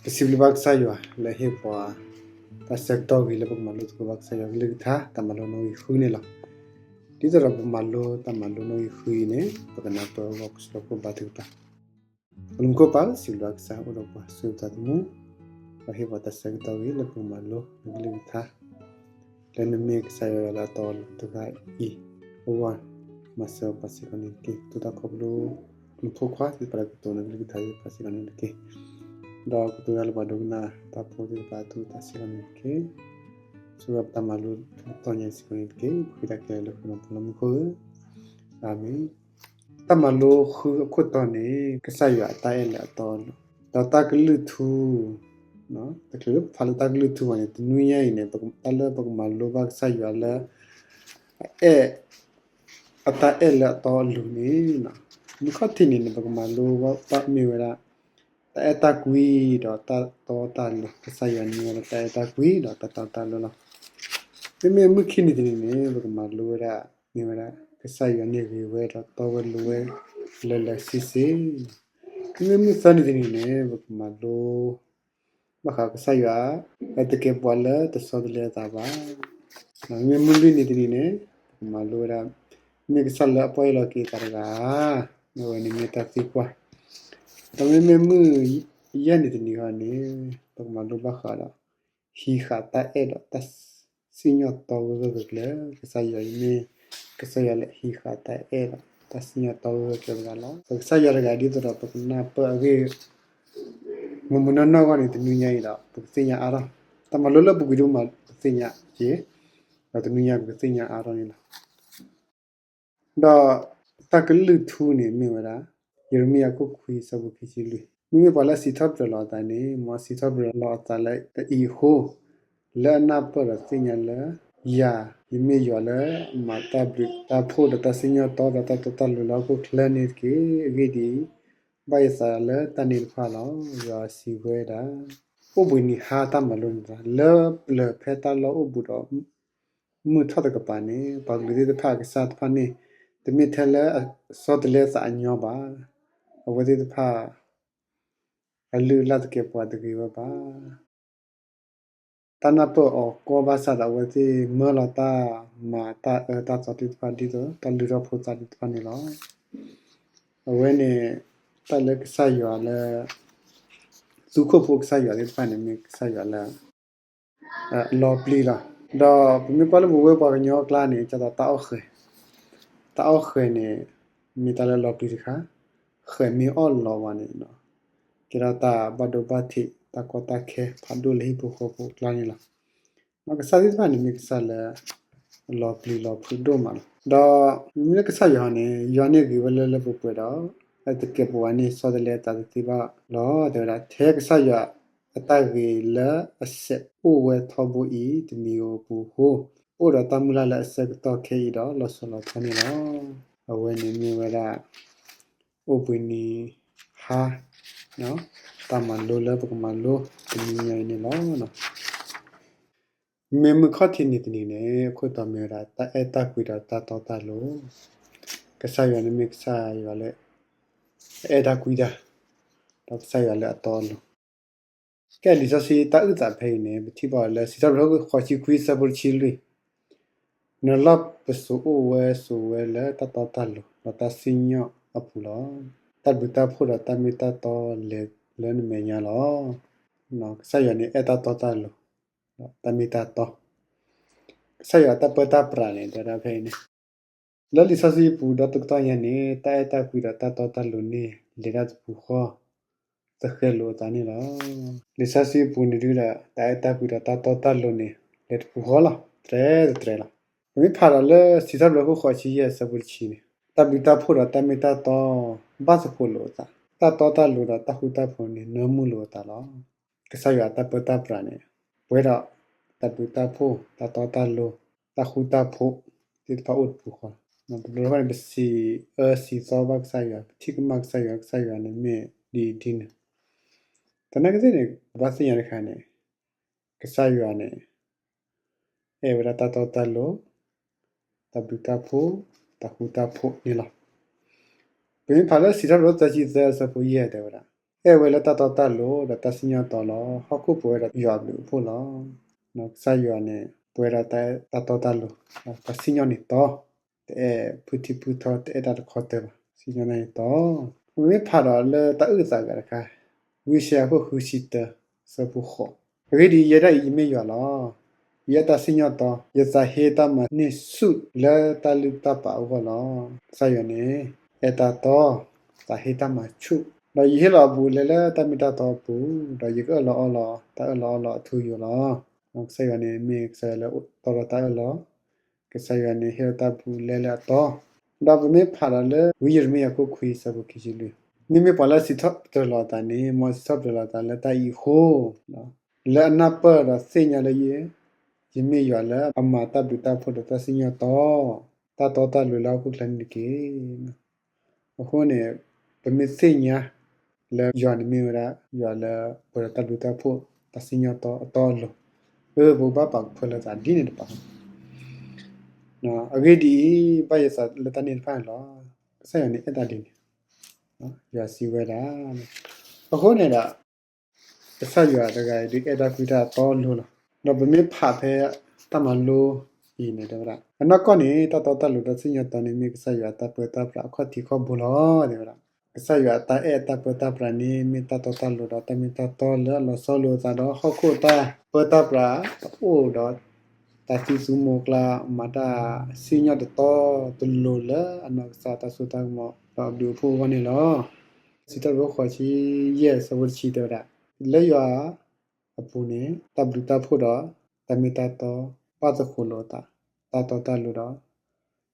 ပစံးဘျုးဘၣ်ကစၢ်ယွၤလၢဟ့ၣ်ပှၤ တၢ်ဆၢကတီၢ်ဂ့ၤလၢပကမၤလိသကိးဘၣ်ကစၢ်ယွၤကလုၢ်ကထါ တၢ်မၤလိနီၣ်ဂံၢ်ဃုန့ၣ်လီၤ. ဒ်သိးဒီးပမၤလိတၢ်မၤလိနီၣ်ဂံၢ်ဃုအံၤန့ၣ် ပကနၢ်ပၢၢ်အဂီၢ် ပကဆှၢခိၣ်ဘါထုကဖၣ်. ပလၢမူခိၣ်ပၢ် စံးဘျုးကစၢ် အိၣ်ဒီးပှၤဆိၣ်ဂ့ၤပသးသမူ, ပှၤဟ့ၣ်ပှၤတၢ်ဆၢကတီၢ်ဂ့ၤလၢပကမၤလိနကလုၢ်ကထါ လၢနမ့ၢ်ကစၢ်ယွၤလၢအတီအလိၤတဂၤအံၤအဂီၢ်, မၤစၢၤပှၤစ့ၢ်ကီးန့ၣ်တက့ၢ်. ပတိၢ်တၢ်ခီဖျိ မူခိၣ်ခွါသ့ၣ်တဖၣ်လၢကတိၤနကလုၢ်ကထါသ့ၣ်တဖၣ်စ့ၢ်ကီးန့ၣ်တက့ၢ်. ဒီးကတိၤတၢ်လၢပှၤဒိကနၣ်တၢ်ဖိသ့ၣ်တဖၣ်အသူၣ်အသးစ့ၢ်ကီးန့ၣ်တက့ၢ်. ဆိၣ်ဂ့ၤပတၢ်မၤလိတကတီၢ်ညါစ့ၢ်ကီးန့ၣ်တက့ၢ်. ပဃ့တၢ်ခဲလၢာ်လၢဃိာ်ဒီးပလၢမူခိၣ်ဧၢ, အၤမ့ၣ်. တၢ်မၤလိဃုအခိၣ်တီန့ၣ် ကစၢ်ယွၤအတၢ်အဲၣ်လၢအတီအလိၤ, ဒီးတၢ်ကလုၢ်ထူ, တချုးလၢပဖးလၢတၢ်ကလုၢ်ထူဘၣ်န့ၣ် တနွံညါအံၤန့ၣ် တၢ်လၢပကမၤလိဘၣ်ကစၢ်ယွၤလၢ အအဲၣ်, အတၢ်အဲၣ်လၢအတီအလိၤန့ၣ်, မုၢ်ခီၣ်ထံးန့ၣ်န့ၣ် ပကမၤလိဘၣ်မ့ၢ်ဝဲဒၣ် တၢ်အဲၣ်တၢ်ကွံဒီးတၢ်တီတၢ်လိၤ, ကစၢ်ယွၤန့ၣ်မ့ၢ်ဝဲဒၣ်တၢ်အဲၣ်တၢ်ကွံဒီးတၢ်တီတၢ်လိၤလီၤ. မ့မ့ၢ်မုၢ်ခံနံၤတနံၤန့ၣ် ပကမၤလိဝဲဒၣ် မ့ၢ်ဝဲဒၣ် ကစၢ်ယွၤန့ၣ်ဂ့ၤဝဲဒီးတီဝဲလိၤဝဲလၢာ်လၢာ်ဆ့ဆ့. မ့မ့ၢ်မုၢ်သၢနံၤတနံၤန့ၣ် ပကမၤလိ ဘၣ်ဃးကစၢ်ယွၤ အတကဲပှၤလၢတဆီတလဲအသးဘၣ်. မ့မ့ၢ်မုၢ်လွံၢ်နံၤတနံၤန့ၣ် ပကမၤလိဝဲဒၣ် မ့ၢ်ကစၢ်လၢအပီၢ်ယၢ်လီၤက့ၤအသးတဂၤ, အဝဲန့ၣ်မ့ၢ်တၢ်သံကွၢ်. ဒီးမ့မ့ၢ်မုၢ်ယဲၢ်နံၤတနံၤဃီန့ၣ် ပကမၤလိဘၣ်ဃးဒီး ဟံးဃာ်တၢ်အဲၣ်ဒီးတၢ်စံၣ်ညီၣ်တီဂၢၢ်ဂၢၢ်ကျၢၤကျၢၤ, ကစၢ်ယွၤအံၤမ့ၢ် ကစၢ်ယွၤလၢအဟံးဃာ်တၢ်အဲၣ်ဒီးတၢ်စံၣ်ညီၣ်တီဂၢၢ်ဂၢၢ်ကျၢၤတဂၤလီၤ. ပကစၢ်ယွၤတဂၤဒ်သိးဒီးပကနၢ်ပၢၢ်အဂ့ၢ် မုၢ်မုၢ်နီၢ်နီၢ်အဂီၢ်န့ၣ် တနွံညါအံၤဒီး ပကသ့ၣ်ညါအါထီၣ်, တၢ်မၤလိလၢပူၤကွံာ်ဒိၣ်မး ပကသ့ၣ်ညါက့ၤ, ဒီးတနွံညါပကသ့ၣ်ညါအါထီၣ်န့ၣ်လီၤ. ဒီးတၢ်ကလုၢ်ထူန့ၣ်မ့ၢ်ဝဲဒၣ် ယံးရမံယၤခိၣ်ခွံဆၢဖိခံဆံလွံၢ်, မ့မ့ၢ်ပှၤလၢအစံးထီၣ်ပတြၢၤလီၤအသးန့ၣ် မ်အစံးထီၣ်ပတြၢၤလီၤအသးလၢအအံၤအဃိ, လၢအနၢ်ပၢၢ်ဒီးသ့ၣ်ညါလၢ ယၤ ယမ့ၢ်ယွၤလၢအမၤတၢ်ဘျုးတၢ်ဖှိၣ်ဒီးတၢ်စံၣ်ညီၣ်တီဒီးတၢ်တီတၢ်လိၤလၢဟီၣ်ခိၣ်ချၢန့ၣ်တက့ၢ်. အဂ့ၢ်ဒ်အံၤ, ဘၣ်ယသးလၢတၢ်န့ၣ်တဖၣ်လီၤ. ယွၤစံးဝဲဒၣ်, အိၣ်ဘှံးနံၤဟါတၢ်မၤလိန့ၣ် လၢပျၢၤဖဲတၢ်လီၢ်အိၣ်ဘူးဒီး မုၢ်ထီၣ်တကပၤန့ၣ် ပှၤကလုာ်သ့ၣ်တဖၣ်အကစၢ်တဖၣ်န့ၣ် တမ့ၢ်ထဲလၢအဆီတလဲသးအညီဘၣ်. အဝဲသ့ၣ်တဖၣ် အလုၢ်အလၢ်တကဲပှၤတဂ့ၤဝဲဘၣ်. တၢ်နၢ်ပၢၢ်အီၤကီဘၣ်ဆၣ်ဒီး အဝဲသ့ၣ်မၢလီၤတၢ်မၤတၢ်အၢတၢ်သီသ့ၣ်တဖၣ် ဒ်သိးတၢ်လုၢ်ထီၣ်ဖိသၣ်သ့ၣ်တဖၣ်န့ၣ်လီၤ. အဝဲန့ၣ် တၢ်လၢကစၢ်ယွၤလၢ သူခိၣ်ဖိကစၢ်ယွၤသ့ၣ်တဖၣ်န့ၣ် မ့ၢ်ကစၢ်ယွၤလၢ အလီၤပျံၤလီၤ. ဒီးပမ့ၢ်ကွၢ်လၢပဝဲပှၤကညီအကျါန့ၣ် ကသိးတၢ်အီၣ်ဃဲၤ, တၢ်အီၣ်ဃဲၤန့ၣ် မ့ၢ်တၢ်လၢအလီၤပျံၤတခါ, ဃဲၤမ့ၢ်အီၣ်လီၤဝဲန့ၣ် ကဲထီၣ်တၢ်ဘၣ်ဒိဘၣ်ထံး တၢ်ကီတၢ်ခဲဖးဒိၣ်လၢဟံၣ်ဖိဃီဖိအကျါန့ၣ်လီၤ. ကစၢ်သ့ၣ်တဖၣ်န့ၣ် မ့ၢ်ကစၢ်လၢ အလီၤပျံၤလီၤဖုးဒိၣ်မးလီၤ. ဒီးမ့မ့ၢ်လၢကစၢ်ယွၤန့ၣ် ယွၤန့ၢ်ဂ့ၤဝဲလၢလၢပှဲၤပှဲၤဒီး အတကဲပဝဲန့ၣ် ဆီတလဲအသးတသ့ဘၣ်လီၤ. တဲဝဲဒၣ် ထဲကစၢ်ယွၤအတၢ်ဂ့ၤလၢအဆဲးအိၣ်ဝဲထီဘိအံၤ တမံၤဧိၤအပူၤအဃိ, အိၣ်ဒီးတၢ်မုၢ်လၢ်လၢအဆၢကတီၢ်ခဲအံၤဒီး လီၤဆီလီၤထီန့ၣ်လီၤ. အဝဲန့ၣ်မ့ၢ်ဝဲဒၣ် အိၣ်ဘှံးနံၤဟါ တၢ်မၤလိလၢပကမၤလိတနံၤညါအံၤန့ၣ်လီၤ. မ့မ့ၢ်မုၢ်ခီၣ်ထံးနံၤတနံၤန့ၣ် အခိၣ်တီမ့ၢ်ဝဲဒၣ် တၢ်အဲၣ်တၢ်ကွံဒီးတၢ်တီတၢ်လိၤ, ကစၢ်ယွၤန့ၣ်မ့ၢ်ကစၢ်ယွၤလၢ အအဲၣ်တၢ်ကွံတၢ်, ဒီးကစၢ်ယွၤလၢအတီအလိၤ. ကဲလံာ်စီဆှံတၢ်အုၣ်သးဖဲအံၤန့ၣ် ပထံၣ်ဘၣ်လၢစံးထီၣ်ပတြၢၤခိၣ်ဃိးဆံခွံဆၢဖိတဆံလွံၢ်, နလီၢ်ပစိာ်အိၣ်ဝဲဆိးဝဲလၢတၢ်တီတၢ်လိၤ ဒီးတၢ်စံၣ်ညီၣ်အပူၤလီၤ. တၢ်ဘျုးတၢ်ဖှိၣ်ဒီးတၢ်မ့ၢ်တၢ်တီလဲၤလၢနမဲာ်ညါလီၤ. ကစၢ်ယွၤန့ၣ်အဲၣ်တၢ်တီတၢ်လိၤ ဒီးတၢ်မ့ၢ်တၢ်တီ, ကစၢ်ယွၤတၢ်ပၢတၢ်ပြးန့ၣ် တဲဝဲဒၣ်ဖဲအံၤန့ၣ်, လၢလံာ်စီဆှံပူၤဒီတကတီၢ်ညါန့ၣ် တၢ်အဲၣ်တၢ်ကွံဒီးတၢ်တီတၢ်လိၤန့ၣ် လဲၤတၢ်တပူၤဃီ သဃဲၤလိာ်အသးန့ၣ်လီၤ. လံာ်စီဆှံပူၤန့ၣ်ဒုးဒီး တၢ်အဲၣ်တၢ်ကွံဒီးတၢ်တီတၢ်လိၤန့ၣ် လဲၤတပူၤဃီလီၤ. တြဲၤတတြဲၤလီၤ. ပမ့ၢ်ဖးဒီးလၢစံးထီၣ်ပတြၢၤခိၣ်ဃိးဆံယဲၢ်အဆၢဖိတဆံန့ၣ်, တၢ်ဘျုးတၢ်ဖှိၣ်ဒီးတၢ်မ့ၢ်တၢ်တီ ဘၣ်သကိးလိာ်အသး, တၢ်တီတၢ်လိၤဒီးတၢ်ဃူတၢ်ဖိးန့ၣ် နၢမူလိာ်အသးလီၤ. ကစၢ်ယွၤအတၢ်ပၢတၢ်ပြးန့ၣ် ပှဲၤဒီးတၢ်ဘျုးတၢ်ဖှိၣ်, တၢ်တီတၢ်လိၤ, တၢ်ဃူတၢ်ဖိးသ့ၣ်တဖၣ်အိၣ်တပူၤဃီ, တဘျီတခီၣ်န့ၣ် ပစံးအၢစံးသီဘၣ်ကစၢ်ယွၤ, ပထံၣ်ကမၣ်ကစၢ်ယွၤ, ကစၢ်ယွၤန့ၣ်မ့ၢ်ဒ်အံၤဒ်နုၤ, သနာ်က့သ့ၣ်န့ၣ် ပဘၣ်သ့ၣ်ညါတခါန့ၣ် ကစၢ်ယွၤန့ၣ် အဲၣ်ဝဲဒၣ်တၢ်တီတၢ်လိၤ, တၢ်ဘျုးတၢ်ဖှိၣ်, တၢ်ဃူတၢ်ဖိးန့ၣ်လီၤ. ပမ့ၢ်ဖးလၢစံးထီၣ်ပတြၢၤသၢဆံသၢအဆၢဖိယဲၢ်တဲဝဲဒၣ်, အဲၣ်ဝဲလၢတၢ်တီတၢ်လိၤဒီးတၢ်စံၣ်ညီၣ်တီလီၤ. ဟီၣ်ခိၣ်ပဝဲဒီးယွၤအဘျုးအဖှိၣ်လီၤ. ကစၢ်ယွၤန့ၣ် ပဝဲဒၣ်တၢ်တီတၢ်လိၤ, တၢ်စံၣ်ညီၣ်န့ၢ်တီ, တအဲၣ်ဖုထံဖုထီ, တအဲၣ်တၢ်တခီတၢၤဘၣ်, စံၣ်ညီၣ်န့ၢ်တီ. ပမ့ၢ်ဖးဒီးလၢတၢ်အုၣ်သးဂၤတခါ, ဝံယၡါယၤအခိၣ်ဃုဆံတၢ ဆၢဖိဃိး, အဂ့ၢ်ဒ်အံၤ, ယဲဒၣ်အံၤယမ့ၢ်ယွၤလီၤ. ယအဲၣ်တၢ်စံၣ်ညီၣ်တီ, ယသးဟ့တၢ်မၤန့ၢ်ဆူၣ်လၢတၢ်လုၢ်တၢ်ပာ်အဂီၢ်လီၤ. ကစၢ်ယွၤန့ၣ် အဲၣ်တၢ်တီ, သးဟ့တၢ်မၤဆူၣ်, ဒီးယဟ့ၣ်လီၤအဘူးအလဲလၢတၢ်မ့ၢ်တၢ်တီအပူၤ, ဒီးယကအၢၣ်လီၤအီလီၤတၢ်အၢၣ်လီၤအီလီၤအထူအယိာ်လီၤ. ကစၢ်ယွၤန့ၣ်မ့ၢ်ကစၢ်ယွၤလၢတီဒီးတၢ်အၢၣ်လီၤ, ကစၢ်ယွၤန့ၣ်ဟ့ၣ်လီၤတၢ်ဘူးအလဲလၢအတီ, ဒီးပမ့ၢ်ဖးဒီးလၢဝံယံးရမံယၤအခိၣ်ခွံဆၢဖိခံဆံလွံၢ်, မ့မ့ၢ်ပှၤလၢစံးထီၣ်ပတြၢၤလီၤအသးန့ၣ်, မ်အစံးထီၣ်ပတြၢၤလီၤအသးလၢတၢ်အံၤအဃိ, လၢအနၢ်ပၢၢ်ဒီးသ့ၣ်ညါလၢယ ယမ့ၢ်ယွၤလၢအမၤတၢ်ဘျုးတၢ်ဖှိၣ်ဒီးတၢ်စံၣ်ညီၣ်တီ, တၢ်တီတၢ်လိၤလၢဟီၣ်ခိၣ်ချၢန့ၣ်တက့ၢ်. အဃိန့ၣ် ပမ့ၢ်သ့ၣ်ညါလၢယွၤန့ၣ်မ့ၢ်ဝဲဒၣ် ယွၤလၢပှဲၤဒီးတၢ်ဘျုးတၢ်ဖှိၣ် တၢ်စံၣ်ညီၣ်တီအတီအလိၤ, အၢ ပကဘၣ်ပာ်ကဖၢလၢသးဒ်န့ၣ်တပၤ, အဂ့ၢ်ဒ်အံၤ, ဘၣ်ယသးလၢတၢ်န့ၣ်တဖၣ်န့ၣ်လီၤ. ကစၢ်ယွၤန့ၣ်အဲၣ်တၢ်ဒ်န့ၣ်, ယွၤစံးဝဲဒၣ်, အဃိန့ၣ်ဒီး ကစၢ်ယွၤတဂၤအံၤဒုးအဲၣ်တၢ်ကွံတၢ်အတီအလိၤလီၤ. ဒီးပမ့ၢ်ဖးဖဲတၢ်မၤလိအံၤန့ၣ် တဲဝဲဒၣ်, အနီၢ်ကီၢ်န့ၣ် တၢ်တီတၢ်လိၤတၢ်စံၣ်ညီၣ်တီန့ၣ် မ့ၢ်ကစၢ်ယွၤအတၢ်ပၢတၢ်ပြးအခီၣ်ထံးခီၣ်ဘိလီၤ တဲဝဲဒၣ်. ကစၢ်ယွၤအတၢ်အဲၣ်အတၢ်ပၢတၢ်ပြးန့ၣ် မ့ၢ်တၢ်တီတၢ်လိၤဒီးတၢ်မ့ၢ်တၢ်တီလၢအလီၤဆီလိာ်အသးဒီးဟီၣ်ခိၣ်အတၢ်ပၢတၢ်ပြးတအိၣ်ဒီး တၢ်သံသူမိၢ်ကျါ မၤတၢ်စံၣ်ညီၣ်တတီတလိၤလၢအနီၢ်ကစၢ်တၢ်စိတၢ်ကမီၤဒီးအဘျုးအဖှိၣ်အဂီၢ်န့ၣ်လီၤ. စံးထီၣ်ပတြၢၤဃိးဆံယဲၢ်ဆၢဖိတဆံတဲဝဲဒၣ်, လၢယွၤအပူၤန့ၣ် တၢ်ဘျုးတၢ်ဖှိၣ်ဒီး တၢ်မ့ၢ်တၢ်တီ ပၣ်သဃိးလိာ်အသး, တၢ်တီတၢ်လိၤဒီး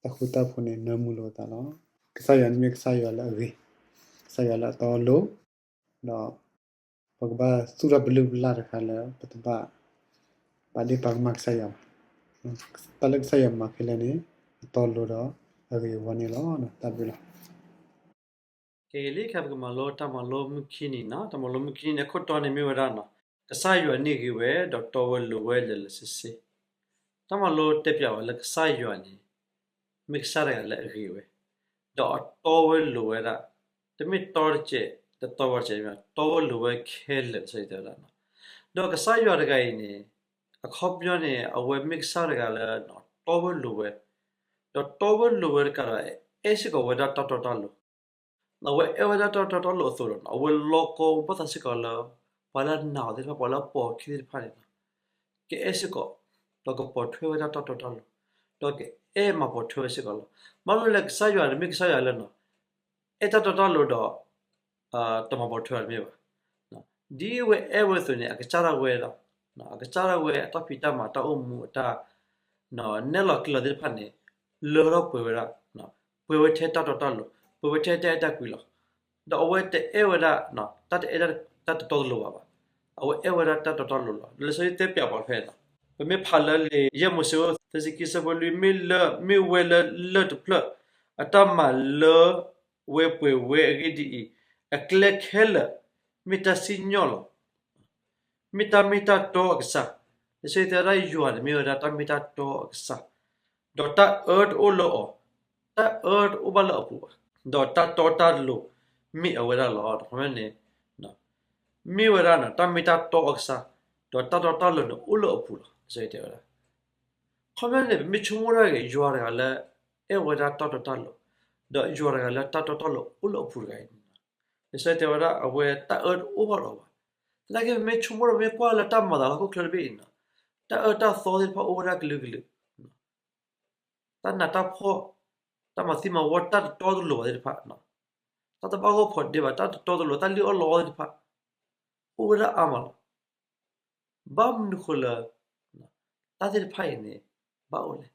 တၢ်ဃူတၢ်ဖိးန့ၣ် နၢမူလိာ်အသးလီၤ. ကစၢ်ယွၤန့ၣ်မ့ၢ်ကစၢ်ယွၤလၢအဂ့ၤ, ကစၢ်ယွၤလၢအတီအလိၤ, ဒီး ပကဘၣ်သူၣ်ထီၣ်ပလုၢ်ပလၢ်တခါလၢ ပတဘၣ်ပာ်ဒ့ၣ်ပာ်ကမၣ်ကစၢ်ယွၤဘၣ်. တၢ်လၢကစၢ်ယွၤမၤခဲလၢာ်န့ၣ် အတီအလိၤဒီးအဂ့ၤအဝါန့ၣ်လီၤ. တၢ်ဘျုးလီၤ. ကလံၤခါ ပကမၤလိတၢ်မၤလိမုၢ်ခံနံၤနီၤ, တၢ်မၤလိမုၢ်ခံနံၤန့ၣ် အခိၣ်တီန့ၣ်မ့ၢ်ဝဲဒၣ်နီၤ, ကစၢ်ယွၤန့ၣ်ဂ့ၤဝဲ ဒီးတီဝဲလိၤဝဲလၢာ်လၢာ်ဆ့ဆ့. တၢ်မၤလိတဲပၠးဝဲလၢကစၢ်ယွၤန့ၣ် မ့ၢ်ကစၢ်တဂၤလၢအဂ့ၤဝဲ, ဒီးအတီဝဲလိၤဝဲဒၣ်, တမ့ၢ်တီတစဲး တတီဝဲတစဲး, တီဝဲလိၤဝဲခဲလၢာ် ကစၢ်ယွၤတဲဝဲဒၣ်နီၤ. ဒီးကစၢ်ယွၤတဂၤအံၤန့ၣ် အခီပညီန့ၣ် အဝဲမ့ၢ်ကစၢ်တဂၤလၢ တီဝဲလိၤဝဲ, ဒီးတီဝဲလိၤဝဲတကးဒီး အဲၣ်စ့ၢ်ကီးဝဲဒၣ်တၢ်တီတၢ်လိၤ အဝဲအဲၣ်ဝဲဒၣ်တၢ်တီတၢ်လိၤအသိးဒီး အဝဲလီၤကီဘၣ်သးစ့ၢ်ကီးလၢ ပှၤလၢအနာ်အီၤသ့ၣ်တဖၣ် ပှၤလၢအပိာ်အခံသ့ၣ်တဖၣ်န့ၣ် ကအဲၣ်စ့ၢ်ကီး, ဒီးကပိာ်ထွဲဝဲဒၣ်တၢ်တီတၢ်လိၤ, ဒီးကအဲၣ်မၤပိာ်ထွဲဝဲစ့ၢ်ကီးလီၤ. ဘၣ်မနုၤလဲၣ် ကစၢ်ယွၤန့ၣ်မ့ၢ်ကစၢ်ယွၤလၢ အဲၣ်တၢ်တီတၢ်လိၤဒီး တမၤပိာ်ထွဲဘၣ်တမ့ၢ်ဘၣ်. ဒ်အဝဲအဲၣ်ဝဲအသိးန့ၣ် အကစၢ်ဒၣ်ဝဲဒီး အကစၢ်ဒၣ်ဝဲအတၢ်ဖံးတၢ်မၤ တၢ်အိၣ်မူအတၢ် နဲၣ်လီၤက့ၤလီၤသ့ၣ်တဖၣ်န့ၣ် လၢထီၣ်ပှဲၤဝဲဒၣ်, ပှဲၤဝဲထဲတၢ်တီတၢ်လိၤ, ပှဲၤဝဲထဲတၢ်အဲၣ်တၢ်ကွံလီၤ. ဒီးအဝဲတအဲၣ်ဝဲဒၣ် တၢ်တအဲၣ်တၢ်တတီတလိၤဘၣ်ဘၣ်. အဝဲအဲၣ်ဝဲဒၣ်တၢ်တီတၢ်လိၤလီၤ. လံာ်စီဆှံတဲပၠးပှၤဖဲန့ၣ် ပမ့ၢ်ဖးလၢလံာ်ယဲၢ်မိၤၡ့ သၢဆံခံ ဆၢဖိလွံၢ်, မ့ၢ်လၢ မ့ၢ်ဝဲလၢလၢၢ်တဖျၢၣ် အတၢ်မၤလၢဝဲပှဲၤဝဲအဂ့ၢ်ဒ်အံၤ, အကျဲခဲလၢာ် မ့ၢ်တၢ်စံၣ်ညီၣ်လီၤ. မ့ၢ်တၢ်မ့ၢ်တၢ်တီအကစၢ်. လံာ်စီဆှံတဲဝဲဒၣ်ယွၤန့ၣ်မ့ၢ်ဝဲဒၣ်တၢ်မ့ၢ်တၢ်တီအကစၢ်, ဒီးတၢ်အၢတအိၣ်လၢအီၤ, တၢ်အၢတအိၣ်ဘၣ်လၢအပူၤဘၣ်, ဒီးတၢ်တီတၢ်လိၤမ့ၢ်အဝဲဒၣ်လီၤ. အခီပညီန့ၣ် မ့ၢ်ဝဲဒၣ်တၢ်မ့ၢ်တၢ်တီအကစၢ်, ဒီးတၢ်တီတၢ်လိၤန့ၣ်အိၣ်လၢအပူၤလီၤ. လံာ်စီဆှံတဲဝဲဒၣ် အခီပညီန့ၣ် ပမ့ၢ်ဆိကမိၣ်ဒၣ်က့ၤ ယွၤတဂၤလၢ အဲၣ်ဝဲဒၣ်တၢ်တီတၢ်လိၤ, ဒီးယွၤတဂၤလၢတၢ်တီတၢ်လိၤအိၣ်လၢအပူၤတဂၤအံၤန့ၣ်, လံာ်စီဆှံတဲဝဲဒၣ် အဝဲတၢ်အၢတအိၣ်ဘၣ်ဒီးဘၣ်. သနာ်က့ ပမ့ၢ်ဆိကမိၣ်ဒီး ပမ့ၢ်ကွၢ်လၢတၢ်မၤအသးလၢဟီၣ်ခိၣ်ချၢတဘ့ၣ်အံၤန့ၣ်, တၢ်အၢတၢ်သီသ့ၣ်တဖၣ်အိၣ်ဝဲဒၣ်ကလုာ်ကလုာ်, တၢ်နးတၢ်ဖှီၣ်, တၢ်မၤသံမၤဝီ တၢ်တတီတလိၤဘၣ်သ့ၣ်တဖၣ်, တၢ်တဘၣ်ဂီၢ်ဖိးဒ့ဘၣ် တၢ်တတီတလိၤ တၢ်လံၣ်အီၣ်လီအီၣ်သ့ၣ်တဖၣ် အိၣ်ဝဲဒၣ်အါမးလီၤ. ဘၣ်မနုၤဃိလၢ တၢ်သ့ၣ်တဖၣ်အံၤန့ၣ် ဘၣ်အိၣ်လဲၣ်.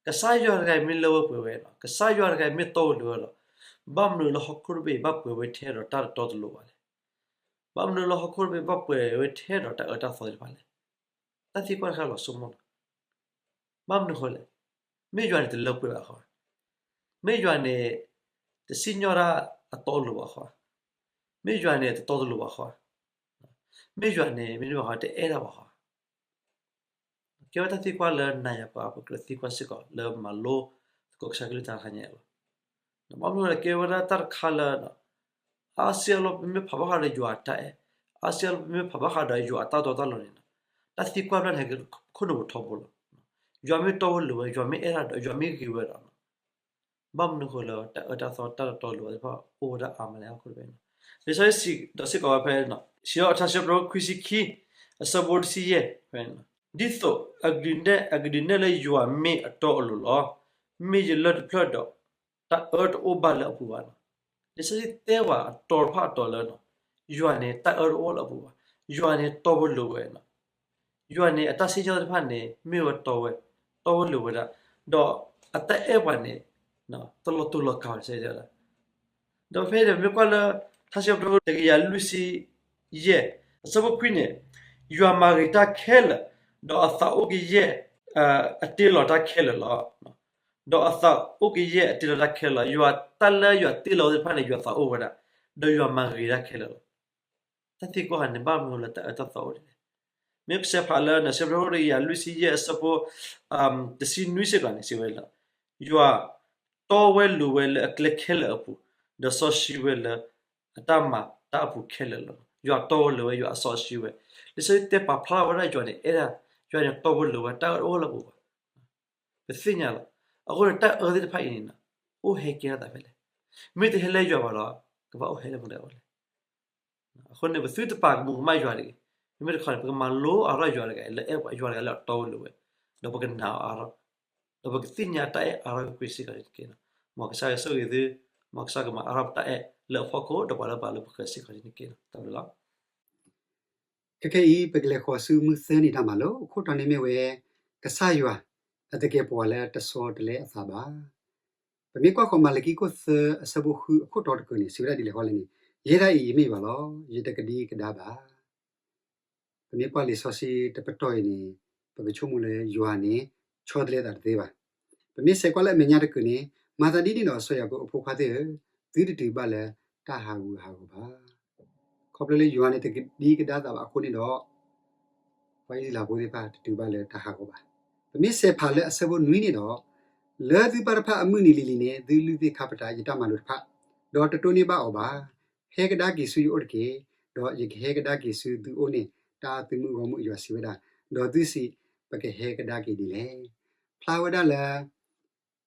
ကစၢ်ယွၤတဂၤအံၤမ့ၢ်လၢဝဲပှဲၤဝဲလီၤ. ကစၢ်ယွၤတဂၤအံၤမ့ၢ်တီဝဲလိၤဝဲလီၤ. ဘၣ်မနုၤလၢဟီၣ်ခိၣ်တဘ့ၣ်အံၤ ဘၣ်ပှဲၤဝဲထဲဒီးတၢ်တတီတလိၤဘၣ်လဲၣ်. ဘၣ်မနုၤလၢဟီၣ်ခိၣ်တဘ့ၣ်ဘၣ်ပှဲၤဝဲထဲဒီးတၢ်အၢတၢ်သီသ့ၣ်တဖၣ်လဲၣ်. တၢ်သံကွၢ်တခါလီၤဆိကမိၣ်လီၤ. ဘၣ်မနုၤဃိလဲၣ်. မ့ၢ်ယွၤန့ၣ်တလၢပှဲၤဘၣ်ဃီ, မ့ၢ်ယွၤန့ၣ် တစံၣ်ညီၣ်တၢ်အတီအလိၤဘၣ်ဃီ, မ့ၢ်ယွၤန့ၣ်တတီတလိၤဘၣ်ဃီ, မ့ၢ်ယွၤန့ၣ် မ့တမ့ၢ်ဘၣ်ဃီ တအဲၣ်တၢ်ဘၣ်ဃီ. ကဲဝဲတၢ်သံကွၢ်လၢနၤယၤပှၤ ပကြၢးသံကွၢ်စ့ၢ်ကီးလၢမၤလိသကိးကစၢ်ကလုၢ်တၢ်တခါညါအံၤလီၤ. ဘၣ်မနုၤလဲၣ် ကဲဝဲဒၣ်တၢ်တခါလၢ အါစုအါဘျီ ပမ့ၢ်ဖးဘၣ်ဃးဒီးယွၤအတၢ်အဲၣ်, အါစုအါဘျီ ပမ့ၢ်ဖးဘၣ်ဃးဒီးယွၤအတၢ်တီတၢ်လိၤန့ၣ်, တၢ်သံကွၢ်ဖျၢၣ်န့ၣ် ဟဲက့ၤခိၣ်နူာ်ပထီဘိလီၤ. ယွၤမ့ၢ်တီဝဲလိၤဝဲ, ယွၤမ့ၢ်အဲၣ်တၢ်ဒီး ယွၤမ့ၢ်ဂ့ၤဝဲဒီး ဘၣ်မနုၤဃိလၢတၢ်အၢတၢ်သီတၢ်တီတၢ်လိၤသ့ၣ်တဖၣ်အိၣ်ဝဲဒၣ်အါမးလဲၣ်. အဃိတဖဲန့ၣ် လံာ်စီဆှံစံးဒီးစ့ၢ်ကီးဝဲဖဲ ထါစံးထီၣ်ပတြၢၤခိၣ်ခွံဆံခံ အဆၢဖိတဆံယဲၢ်ဖဲန့ၣ်, ဒ်သိးအကဒုးနဲၣ်လၢယွၤမ့ၢ်အတီအလိၤလီၤ. မ့ၢ်ယလၢၢ်တဖျၢၣ်ဒီး တၢ်အၢတအိၣ်ဘၣ်လၢအပူၤဘၣ်လီၤ. လံာ်စီဆှံတဲပှၤအတီတဖၣ်အတီလၢ ယွၤန့ၣ် တၢ်အၢတအိၣ်လၢအပူၤဘၣ်, ယွၤန့ၣ်တီဝဲလိၤဝဲလီၤ. ယွၤန့ၣ် အတၢ်စံၣ်ညီၣ်သ့ၣ်တဖၣ်န့ၣ် မ့ၢ်ဝဲတီဝဲ, တီဝဲလိၤဝဲဒၣ်, ဒီးအတၢ်အဲၣ်ပှၤန့ၣ် တလီၤတူာ်လီၤကာ်ဝဲဒၣ်. ဒီးဖဲန့ၣ် ပမ့ၢ်ကွၢ်လၢ ထါစံးထီၣ်ပတြၢၤခိၣ်တကယၤလွံၢ်ဆံယဲၢ် အဆၢဖိခွံန့ၣ်, ယွၤမၤဂ့ၤတၢ်ခဲလၢာ်, ဒီးအသးအိၣ်ကယဲၢ် အတ့လီၤတၢ်ခဲလၢာ်လီၤ. ဒီးအသးအိၣ်ကယဲၢ်အတ့လီၤတၢ်ခဲလၢာ်လီၤ. ယွၤတၢ်လၢယွၤတ့လီၤသ့ၣ်တဖၣ်န့ၣ် ယွၤသးအိၣ်ဝဲဒၣ်, ဒီးယွၤမၤဂ့ၤတၢ်ခဲလၢာ်လီၤ. တၢ်သံကွၢ်ဃီန့ၣ် ဘၣ်မနုၤလၢတၢ်အၢတၢ်သီအိၣ်ဒ်လဲၣ်. မ့ၢ်ကစဲးဖးလၢ ထါစံးထီၣ်ပတြၢၤခိၣ်တကယၤလွံၢ်ဆံယဲၢ်အဆၢဖိ တဆံနွံစ့ၢ်ကီးန့ၣ် စံးဝဲလၢ ယွၤတီဝဲလိၤဝဲလၢအကျဲခဲလၢာ်အပူၤ, ဒီးစီဆှံဝဲလၢအတၢ်မၤတၢ်အပူၤခဲလၢာ်လီၤ. ယွၤတီဝဲလိၤဝဲ, ယွၤအစီဆှံဝဲ, လံာ်စီဆှံတဲပာ်ဖျါထီၣ်ဝဲဒၣ်ယွၤန့ၣ် အဲၣ်ဒၣ်, ယွၤန့ၣ်တီဝဲလိၤဝဲ, တၢ်အၢတအိၣ်လၢအပူၤဘၣ်. ပသ့ၣ်ညါလီၤ. အဃိန့ၣ် တၢ်အၢသ့ၣ်တဖၣ်အံၤန့ၣ် အိၣ်ဟဲကဲထီၣ်သးဖဲလဲၣ်. မ့ၢ်တဟဲလၢယွၤဘၣ်ဒီး ကဘၣ်အိၣ်ဟဲလၢမနုၤအဃိလဲၣ်. အဃိန့ၣ် ပသုတပာ်ကမူးကမၣ်ယွၤတဂ့ၤ. မ့မ့ၢ်တခီန့ၣ် ပကမၤလိအါထီၣ်ယွၤတဂၤလၢအဲၣ်ပှၤ, ယွၤတဂၤလၢအတီဝဲလိၤဝဲ, ဒီးပကနာ်အီၤအါထီၣ်, ဒီးပကသ့ၣ်ညါတၢ်အဲၣ်အါထီၣ်ကွ့ၢ်ကွ့ၢ်စ့ၢ်ကီးန့ၣ်တက့ၢ်. မ်ကစၢ်ယွၤဆိၣ်ဂ့ၤသု, မ်ကစၢ်ကမၤအါထီၣ်ပတၢ်အဲၣ်လၢအဖီခိၣ် ဒီးပှၤလၢပာ်လၢပဃၢၤစ့ၢ်ကီးန့ၣ်တက့ၢ်. တၢ်ဘျုးလီၤ. ခဲခဲအံၤ ပကလဲၤဃီၤဆူမုၢ်သၢနံၤတၢ်မၤလိ, အခိၣ်တီန့ၣ်မ့ၢ်ဝဲ ကစၢ်ယွၤ အတကဲပှၤလၢတဆီတလဲအသးဘၣ်. ပမ့ၢ်ကွၢ်ဃီၤမၤလကံခိၣ်သၢအဆၢဖိဃုအခိၣ်တီတကၢၢ်န့ၣ် စံးဝဲဒၣ်ဒ်လဲၣ်ဃီလဲၣ်န့ၣ်, ယဲဒၣ်အံၤယမ့ၢ်ယွၤလီၤ, ယတကဒံကဒါဘၣ်. ပမ့ၢ်ကွၢ်လံာ်စီဆှံတပတီၢ်အံၤန့ၣ် ပကဆိကမိၣ်လၢယွၤန့ၣ် ဆီတလဲသးတသ့ဘၣ်. ပမ့ၢ်ဆဲးကွၢ်လၢအမဲာ်ညါတကၢၢ်န့ၣ်, မၤသးဒ်န့ၣ်ဒီး စီၤယၤကိာ်အဖိခွါသ့ၣ်ဧၢ, သုတတုၤဘၣ်လၢတၢ်ဟးဂူာ်ဟးဂီၤဘၣ်. ခီဖျိလၢယွၤန့ၣ်တကဒံကဒါသးဘၣ်အဃိန့ၣ်ဒီး ပှၤအံၣ်စရ့လးဖိသ့ၣ်တဖၣ်တတုၤဘၣ်လၢတၢ်ဟးဂီၤဘၣ်. ပမ့ၢ်ဆဲးဖးလၢအဆၢဖိနွံန့ၣ်ဒီး, လၢသုပၢ်တဖၣ်အမုၢ်နံၤလံၤလံၤန့ၣ် သုလုၢ်သ့ၣ်ခါပတာယတၢ်မၤလိာ်တဖၣ်, ဒီးတတိၢ်န့ၢ်ဘၣ်အီၤဘၣ်. ဟဲကဒါက့ၤဆူယအိၣ်တက့ၢ်, ဒီးယကဟဲကဒါက့ၤဆူသုအိၣ်န့ၣ် တၢ်သုးမုၢ်ဂီၢ်မုၢ်အယွၤစံးဝဲဒၣ်, ဒီးသုစံး, ပကဟဲကဒါက့ၤဒ်လဲၣ်. ဖျါဝဲဒၣ်လၢ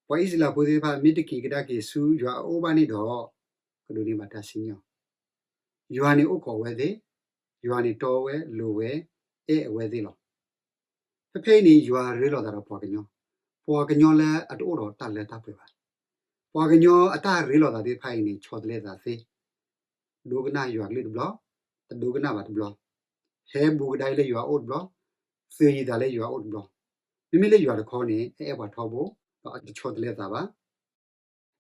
ပှၤအံၣ်စရ့လးဖိသ့ၣ်တဖၣ် မ့ၢ်တက့ၤကဒါက့ၤဆူယွၤအအိၣ်ဘၣ်န့ၣ်ဒီး ကဒိးန့ၢ်ဘၣ်တၢ်စံၣ်ညီၣ်. ယွၤန့ၣ်အိၣ်ကိးအဝဲသ့ၣ်, ယွၤန့ၣ်တီဝဲလိၤဝဲ, အဲၣ်အဝဲသ့ၣ်လီၤ. ဖဲဖဲအံၤန့ၣ် ယွၤရ့လိာ်သးဒီးပှၤကညီ, ပှၤကညီလၢအတအိၣ်ဒီးတၢ်လၢတၢ်ပှဲၤဘၣ်. ပှၤကညီအတၢ်ရ့လိာ်သးသ့ၣ်တဖၣ်အံၤန့ၣ် ဆီတလဲသးသ့, ဒိကနၣ်ယွၤကလုၢ်တဘျီ, တဒိကနၣ်ဘၣ်တဘျီ, ဟဲဘူးကဒါအံၤလၢယွၤအအိၣ်တဘျီ, သုးယံၤသးလၢယွၤအအိၣ်တဘျီ, မ့မ့ၢ်လၢယွၤတခီန့ၣ် အအဲၣ်ပှၤထီဘိ, ဒီးအတဆီတလဲသးဘၣ်.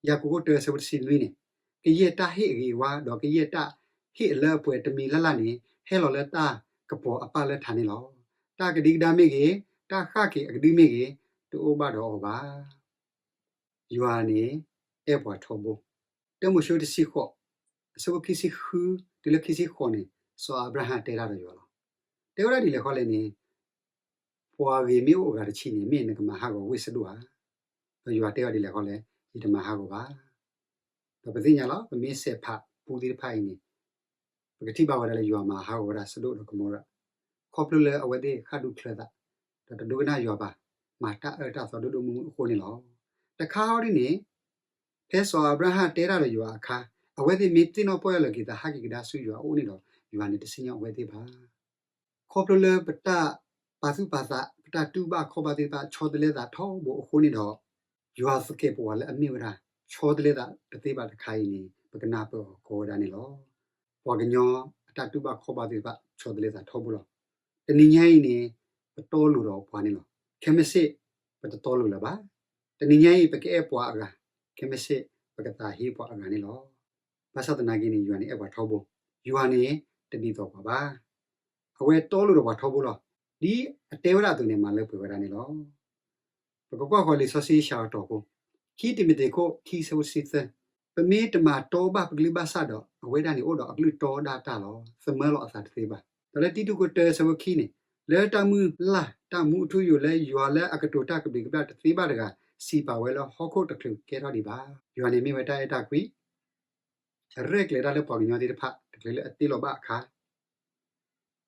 ယၤကိာ်ခိၣ်တၢအဆၢဖိတဆံနွံန့ၣ်, ကယဲၢ်တၢ်ဟ့ၣ်အဂ့ၤအဝါ ဒီးကယဲၢ်တၢ်ဟ့ၣ်အလၢအပှဲၤတမံၤလၢ်လၢ်န့ၣ် ဟဲလီၤလၢတၢ်ကပီၤအပၢ်လၢထးန့ၣ်လီၤ. တၢ်ကဒံကဒါမ့ၢ်ဂ့ၤ, တၢ်ဃၣ်က့ၤအကဒုမ့ၢ်ဂ့ၤ, တအိၣ်ဘၣ်ဒီးအီၤဘၣ်. ယွၤန့ၣ် အဲၣ်ပှၤထီဘိ. တၢမိၤၡ့တဆံဃိး, အဆၢဖိခံဆံဃု တုၤလၢခံဆံဃိးန့ၣ် စီၤအၤဘြၤဟၣ်တဲတၢ်ဒီးယွၤလီၤ. တဲဝဲဒၣ်ဒ်လဲၣ်ဃီလဲၣ်န့ၣ်, ပှၤဂ့ၤမ့ၢ်အိၣ်အဂၤတဆံန့ၣ် မ့ၢ်နကမၤဟးဂီၤဝ့ၢ်ဆဒိၣ်ဧါ. ဒီးယွၤတဲဝဲဒ်လဲၣ်ဃီလဲၣ်, ယတမၤဟးဂီၤဘၣ်. ဒီးပသ့ၣ်ညါလီၤ, ပမ့ၢ်ဆဲးဖးပူသ့ၣ်တဖၣ်အံၤန့ၣ် ပကထံၣ်ဘၣ်ဝဲဒၣ်လၢယွၤမၤဟးဂီၤဝဲဒၣ်စဒိၣ်ဒီးကမိရၤ, ခီဖျိလၢအဝဲသ့ၣ်ဃၣ်ဒူၣ်ချၢသး, ဒီးတဒိကနၣ်ယွၤဘၣ်, မၤတၢ်အၢတၢ်သီဒိၣ်ဒိၣ်မုၢ်မုၢ်အဃိန့ၣ်လီၤ. တခါဟီဒ်န့ၣ်, ဖဲစီၤအၤဘြၤဟၣ်တဲတၢ်ဒီးယွၤအခါ, အဝဲသ့ၣ်မ့ၢ်သ့ၣ်နီၣ်ပီၢ်ယၢ်လီၤက့ၤသးဟးက့ၤကဒါဆူယွၤအအိၣ်န့ၣ်ဒီး ယွၤန့ၣ်တစံၣ်ညီၣ်အဝဲသ့ၣ်ဘၣ်. ခီဖျိလၢပတၢ်ပာ်သူၣ်ပာ်သး, ပတၢ်တူၢ်ဘၣ်ခီၣ်ဘၣ်သ့ၣ်တဖၣ် ဆီတလဲသးထီဘိအဃိန့ၣ်ဒီး, ယွၤသကဲးပဝးလၢအမ့ၢ်ဝဲဒၣ် ဆီတလဲသးတသ့ဘၣ်တခါအံၤန့ၣ် ပကနၢ်ပၢၢ်အီၤကိးဝဲဒၣ်န့ၣ်လီၤ. ပှၤကညီအတၢ်တူၢ်ဘၣ်ခီၣ်ဘၣ်သ့ၣ်တဖၣ် ဆီတလဲသးထီဘိလီၤ. တနံၤညါအံၤန့ၣ် ပတီလိၤဒီးပှၤန့ၣ်လီၤ. ခဲမုၢ်ဆ့ၣ် ပတတီလိၤလၢၤဘၣ်. တနံၤညါအံၤ ပကအဲၣ်ပှၤအဂၤ, ခဲမုၢ်ဆ့ၣ် ပကသးဟ့ပှၤအဂၤန့ၣ်လီၤ. ဘၣ်ဆၣ်သနာ်က့န့ၣ် ယွၤန့ၣ်အဲၣ်ပှၤထီဘိ, ယွၤန့ၣ်တဒ်သိးပှၤဘၣ်. အဝဲတီလိၤဒီးပှၤထီဘိလီၤ. ဒ်အတဲဝဲဒၣ်အသိးန့ၣ် မၤလၢပှဲၤဝဲဒၣ်န့ၣ်လီၤ. ပကကွၢ်ဃီၤလံာ်စီဆှံစှၤအတီၤဖိ, ခံတံၤမသ့းခိၣ်ခံဆၢဖိတဆံသၢ, ပမ့ၢ်တမၤတီဘၣ်ပကလုၢ်ဘၣ်ဆၣ်ဒီး အဝဲဒၣ်န့ၣ်အိၣ်ဒီးအကလုၢ်တီဒၣ်တၢ်လီၤ. သမၢလီၤအသးတသ့ဘၣ်. ဒီးလၢတံတူးခိၣ်တၢဆၢဖိခံန့ၣ်, လၢတၢ်မုၢ်လၢ်တၢ်မူအထူအယိာ်လၢယွၤလၢအကတိၤတၢ်ကဘျံးကဘျၣ်တသ့ဘၣ်တဂၤ စံးပာ်ဝဲလၢဟီၣ်ခိၣ်တချုးကဲထီၣ်ဒံးဘၣ်. ယွၤန့ၣ်မ့ၢ်ဝဲတၢ်အဲၣ်တၢ်ကွံ, တၢ် အရဲၣ်ကျဲၤတၢ်လၢပှၤကညီသ့ၣ်တဖၣ် တချုးလၢအတ့လီၤဘၣ်အခါ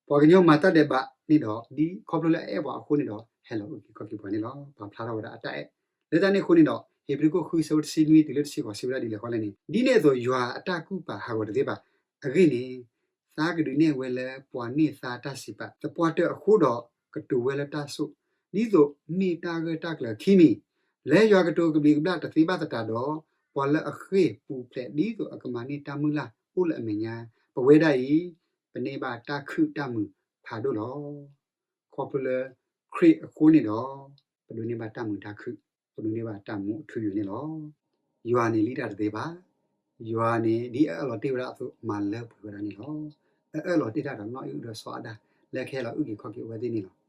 ပှၤကညီမၤတၢ်ဒဲးဘးန့ၣ်ဒီး ဒ်ခီဖျိလၢအအဲၣ်ပှၤအဃိန့ၣ်ဒီး ဟဲလီၤအုၣ်က့ၤခီၣ်က့ၤပှၤန့ၣ်လီၤ. ပာ်ဖျါထီၣ်ဝဲဒၣ်အတၢ်အဲၣ် လၢတၢ်န့ၣ်အဃိန့ၣ်ဒီး ဧ့ၤဘြံၤခိၣ်ဃု ဆၢဖိတဆံနွံတုၤလၢတဆံဃိး စံးဝဲဒၣ်ဒ်လဲၣ်ဃီလဲၣ်န့ၣ်, ဒ်န့ၣ်အသိး ယွၤအတၢ်ကူၣ်ပာ်ဟးဂီၤတသ့ဘၣ်. အဂ့ၢ်န့ၣ် သးကဒုးနဲၣ်ဝဲလၢပှၤန့ၢ်သါတၢ်စံးပာ် သပှၢ်တၢၢ်အဃိဒီး ကတိၤဝဲလၢတၢ်ဆိၣ် ဒ်သိးမ့ၢ်တၢ်ဂၢၢ်တၢ်ကျၢၤအခံမံၤ, လၢယွၤကတိၤကဘျံးကဘျၣ်တသ့ဘၣ်သတးဒီး ပှၤလၢအဃ့ၢ်ပူၤဖျဲးဒ်သိးအကမၤန့ၢ်တၢ်မုၢ်လၢ်အိၣ်လၢအမဲာ်ညါ, ပဝဲဒၣ်အံၤ ပန့ၢ်ဘၣ်တၢ်ခုၣ်တၢ်မုာ်ဖးဒိၣ်လီၤ. ခီဖျိလၢခရံာ်အဃိန့ၣ်ဒီး ပဒိးန့ၢ်ဘၣ်တၢ်မုာ်တၢ်ခုၣ်, ပဒိးန့ၢ်ဘၣ်တၢ်မူအထူအယိာ်န့ၣ်လီၤ. ယွၤန့ၣ်လံတၢ်တသ့ဘၣ်. ယွၤန့ၣ်ဒ်အအၢၣ်လီၤတ့ၢ်ဝဲဒၣ်အသိး မၤလၢပှဲၤဝဲဒၣ်န့ၣ်လီၤ. အအၢၣ်လီၤတ့ၢ်တၢ်ဒီးနီၣ်အံၣ်အုၣ်ဒီးစီၤအၤဒၣ် လၢကဟဲလီၤအုၣ်က့ၤခီၣ်က့ၤအဝဲသ့ၣ်န့ၣ်လီၤ.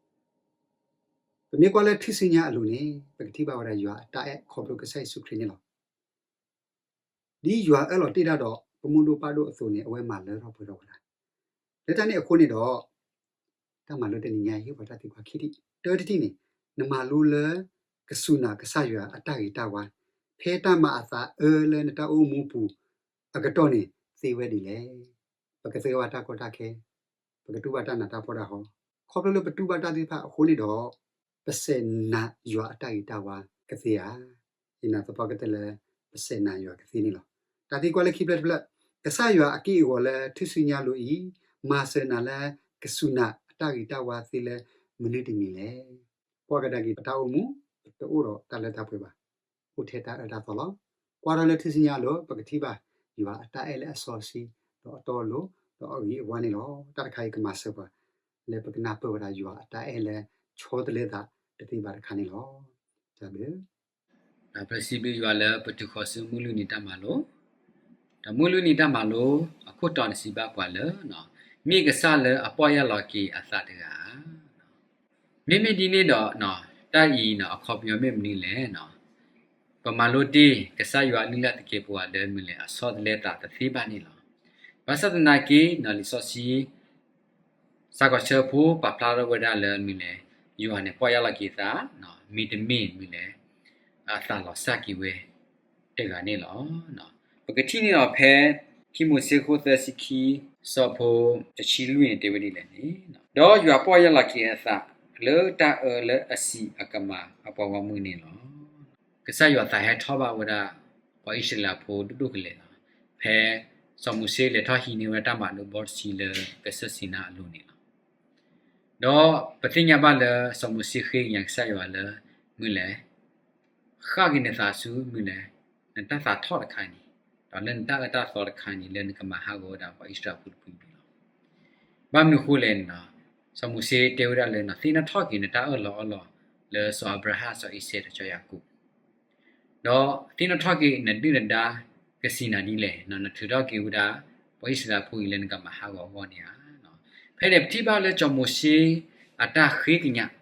ပမ့ၢ်ကွၢ်လၢထူၣ်စုညါအလိၤန့ၣ် ပကထံၣ်ဘၣ်ဝဲဒၣ်ယွၤအတၢ်အဲၣ်ခီဖျိကစၢ်ယ့ၣ်ၡူးခရံာ်န့ၣ်လီၤ. ဒ်ယွၤအၢၣ်လီၤတ့ၢ်တၢ်ဒီး ပမိၢ်ဒိၣ်ပၢ်ဒိၣ်အသိးန့ၣ် အဝဲမၤလၢထီၣ်ပှဲၤထီၣ်ဝဲဒၣ်. လၢတၢ်န့ၣ်အဃိန့ၣ်ဒီး တၢ်မၤလိတနံၤညါအံၤ ဟ့ၣ်ပှၤတၢ်သံကွၢ်ခံထံၣ်, တၢတထံၣ်န့ၣ် နမၤလိလၢ ကစူၢ်နာ်ကစၢ်ယွၤအတၢ်ဂ့ၤတၢ်ဝါ ဖဲတၢ်မၤအသးအၢလၢနတၢ်အိၣ်မူပူၤအကတီၢ်န့ၣ် သ့ဝဲဒ်လဲၣ်. ပကသဂၢၢ်ဘၣ်တၢ်ကီတၢ်ခဲ, ပကတူၢ်ဘၣ်တၢ်နးတၢ်ဖှီၣ်တၢ်ဟီ, ခီဖျိလၢပတူၢ်ဘၣ်တၢ်သ့ၣ်တဖၣ်အဃိန့ၣ်ဒီး ပစဲးနာ်ယွၤအတၢ်ဂ့ၤတၢ်ဝါကသ့ဧါ. ယနာ်သပှၢ်ကတၢၢ်လၢ ပစဲးနာ်ယွၤကသ့န့ၣ်လီၤ. တၢ်သံကွၢ်လၢခံဖျၢၣ်တဖျၢၣ်, ကစၢ်ယွၤအက့ၢ်အဂီၤလၢထူၣ်စုညါအလိၤအံၤ မၤစၢၤနၤလၢကစူၢ်နာ်အတၢ်ဂ့ၤတၢ်ဝါသ့လၢမနုၤတမံၤလဲၣ်. ကွၢ်ကဒါက့ၤပတၢ်အိၣ်မူ ပတအိၣ်ဒီးတၢ်လၢတၢ်ပှဲၤဘၣ်. အိၣ်ထဲတၢ်အၢတၢ်သီလီၤ. ကွၢ်ထီၣ်လၢထူၣ်စုညါအလိၤ ပကထံၣ်ဘၣ် ယွၤအတၢ်အဲၣ်လၢအစီအဆှံ ဒီးအတီအလိၤ ဒီးအဂ့ၤအဝါန့ၣ်လီၤ. တၢ်တခါအံၤကမၤစၢၤပှၤ လၢပကနၢ်ပၢၢ်ဝဲဒၣ်ယွၤအတၢ်အဲၣ်လၢဆီတလဲသးတသ့ဘၣ်တခါန့ၣ်လီၤ. တၢ်ဘျုး ဒီးပစံးဘျုးယွၤလၢပတုၤဃီၤဆူမုၢ်လွံၢ်နံၤတၢ်မၤလိ, ဒီးမုၢ်လွံၢ်နံၤတၢ်မၤလိ အခိၣ်တီန့ၣ်စံးဘၣ်ပှၤလၢ မ့ၢ်ကစၢ်လၢအပီၢ်ယၢ်လီၤက့ၤအသးတဂၤဧါ. မ့မ့ၢ်ဒ်န့ၣ်ဒီး တၢ်အံၤအခီပညီမ့ၢ်မနုၤလဲၣ်. ပမၤလိတ့ၢ်ကစၢ်ယွၤအလုၢ်လၢ်သကဲးပဝးလၢမနုၤလဲၣ် အဆီတလဲသးတသ့ဘၣ်န့ၣ်လီၤ. ဘၣ်ဆၣ်သနာ်က့ လံာ်စီဆှံ စးကီးဆၢဖိပာ်ဖျါထီၣ်ဝဲဒၣ်လၢမနုၤလဲၣ် ယွၤန့ၣ်ပီၢ်ယၢ်လီၤက့ၤသး မ့တမ့ၢ်မနုၤလဲၣ် အသးလီၤစၢ်က့ၤဝဲတဂၤန့ၣ်လီၤ. ပကထံၣ်န့ၣ်လီၤဖဲ ခံမိၤၡ့ခိၣ်သၢဆံခံ ဆၢဖိတဆံလွံၢ်န့ၣ်တဲဝဲဒ်လဲၣ်န့ၣ်, ဒီးယွၤပီၢ်ယၢ်လီၤက့ၤအသး လၢတၢ်အၢလၢအစံးအကမၤအပှၤဂီၢ်မုၢ်န့ၣ်လီၤ. ကစၢ်ယွၤသးဟဲထီၣ်ဘၣ်ဝဲဒၣ် ပှၤအံၣ်စရ့လးဖိဒိၣ်ဒိၣ်ကလဲာ်လီၤ. ဖဲစီၤမိၤၡ့လဲၤထီၣ်ဟံးန့ၢ်ဝဲဒၣ်တၢ်မၤလိဘီတဆံလၢကစၢၢ်စံနါအလိၤန့ၣ်လီၤ. ဒီးပသ့ၣ်ညါဘၣ်လၢစီၤမိၤၡ့ဃ့ကညးကစၢ်ယွၤလၢ မနုၤလဲၣ် ဃၣ်က့ၤနသးဆူမနုၤလဲၣ် နတၢ်သးထီၣ်တခါန့ၣ်, ဒီးလၢနတၢ်အၢတၢ်သီတခါန့ၣ် လၢနကမၤဟးဂီၤဝဲဒၣ်ပှၤအံၣ်စရ့လးဖိတဖုန့ၣ်လီၤ. ဘၣ်မနုၤအဃိလဲၣ်န့ၣ်, စီၤမိၤၡ့တဲဝဲဒၣ်လၢ သ့ၣ်နီၣ်ထီၣ်က့ၤနတၢ်အၢၣ်လီၤအီလီၤလၢစီၤအၤဘြၤဟၣ် စီၤအံၤစဲးဒီးစီၤယၤကိာ် ဒီးသ့ၣ်နီၣ်ထီၣ်က့ၤနဒုၣ်နဒါကစံးနၤဒ်လဲၣ်, နထုးထီၣ်က့ၤဝဲဒၣ် ပှၤအံၣ်စရ့လးဖိအံၤလၢနကမၤဟးဂီၤအဂီၢ်န့ၣ်ဧါ. ဖဲန့ၣ်ပထံၣ်ဘၣ်လၢစီၤမိၤၡ့အတၢ်ဃ့ကညး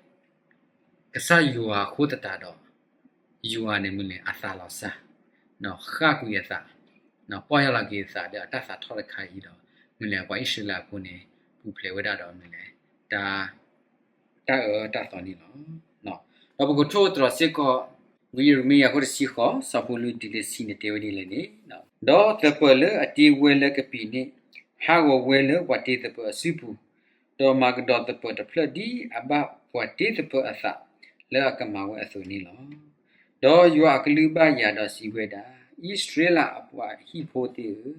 ကစၢ်ယွၤအဃိသတးဒီး ယွၤန့ၣ်မနုၤလဲၣ် အသးလီၤစၢ်, ဃၣ်ကွံာ်အသး, ပီၢ်ယၢ်လီၤက့ၤအသးဒီးအတၢ်သးထီၣ်တခါအံၤဒီး မနုၤလဲၣ် ပှၤအံၣ်စရ့လးဖိန့ၣ် ပူၤဖျဲးဝဲဒၣ်ဒီးမနုၤလဲၣ် တၢ်အၢတၢ်သီန့ၣ်လီၤ. ဒီးပကထိၣ်သတြီၤစ့ၢ်ကီး ဝံယံးရမံယၤခိၣ်တဆံဃိး ဆၢဖိလွံၢ်တုၤလၢတဆံန့ၣ်တဲဝဲဒ်လဲၣ်န့ၣ်, ဒီးသပၢၤလၢအတ့ဝဲလၢကပံာ်န့ၣ် ဟးဂီၤဝဲလၢပှၤတ့သပၢၤအစုပူၤ, ဒီးမၤကဒီးသပၢၤတဖျၢၣ်ဒ်အဘၣ်ပှၤတ့သပၢၤအသး လၢအကမၤဝဲအသိးန့ၣ်လီၤ. ဒီးယွၤအကလုၢ်ဘၣ်ယၤဒီးစံးဝဲဒၣ်, အံၣ်စရ့လးအပှၤအဟံၣ်ဖိသ့ၣ်ဧၢ,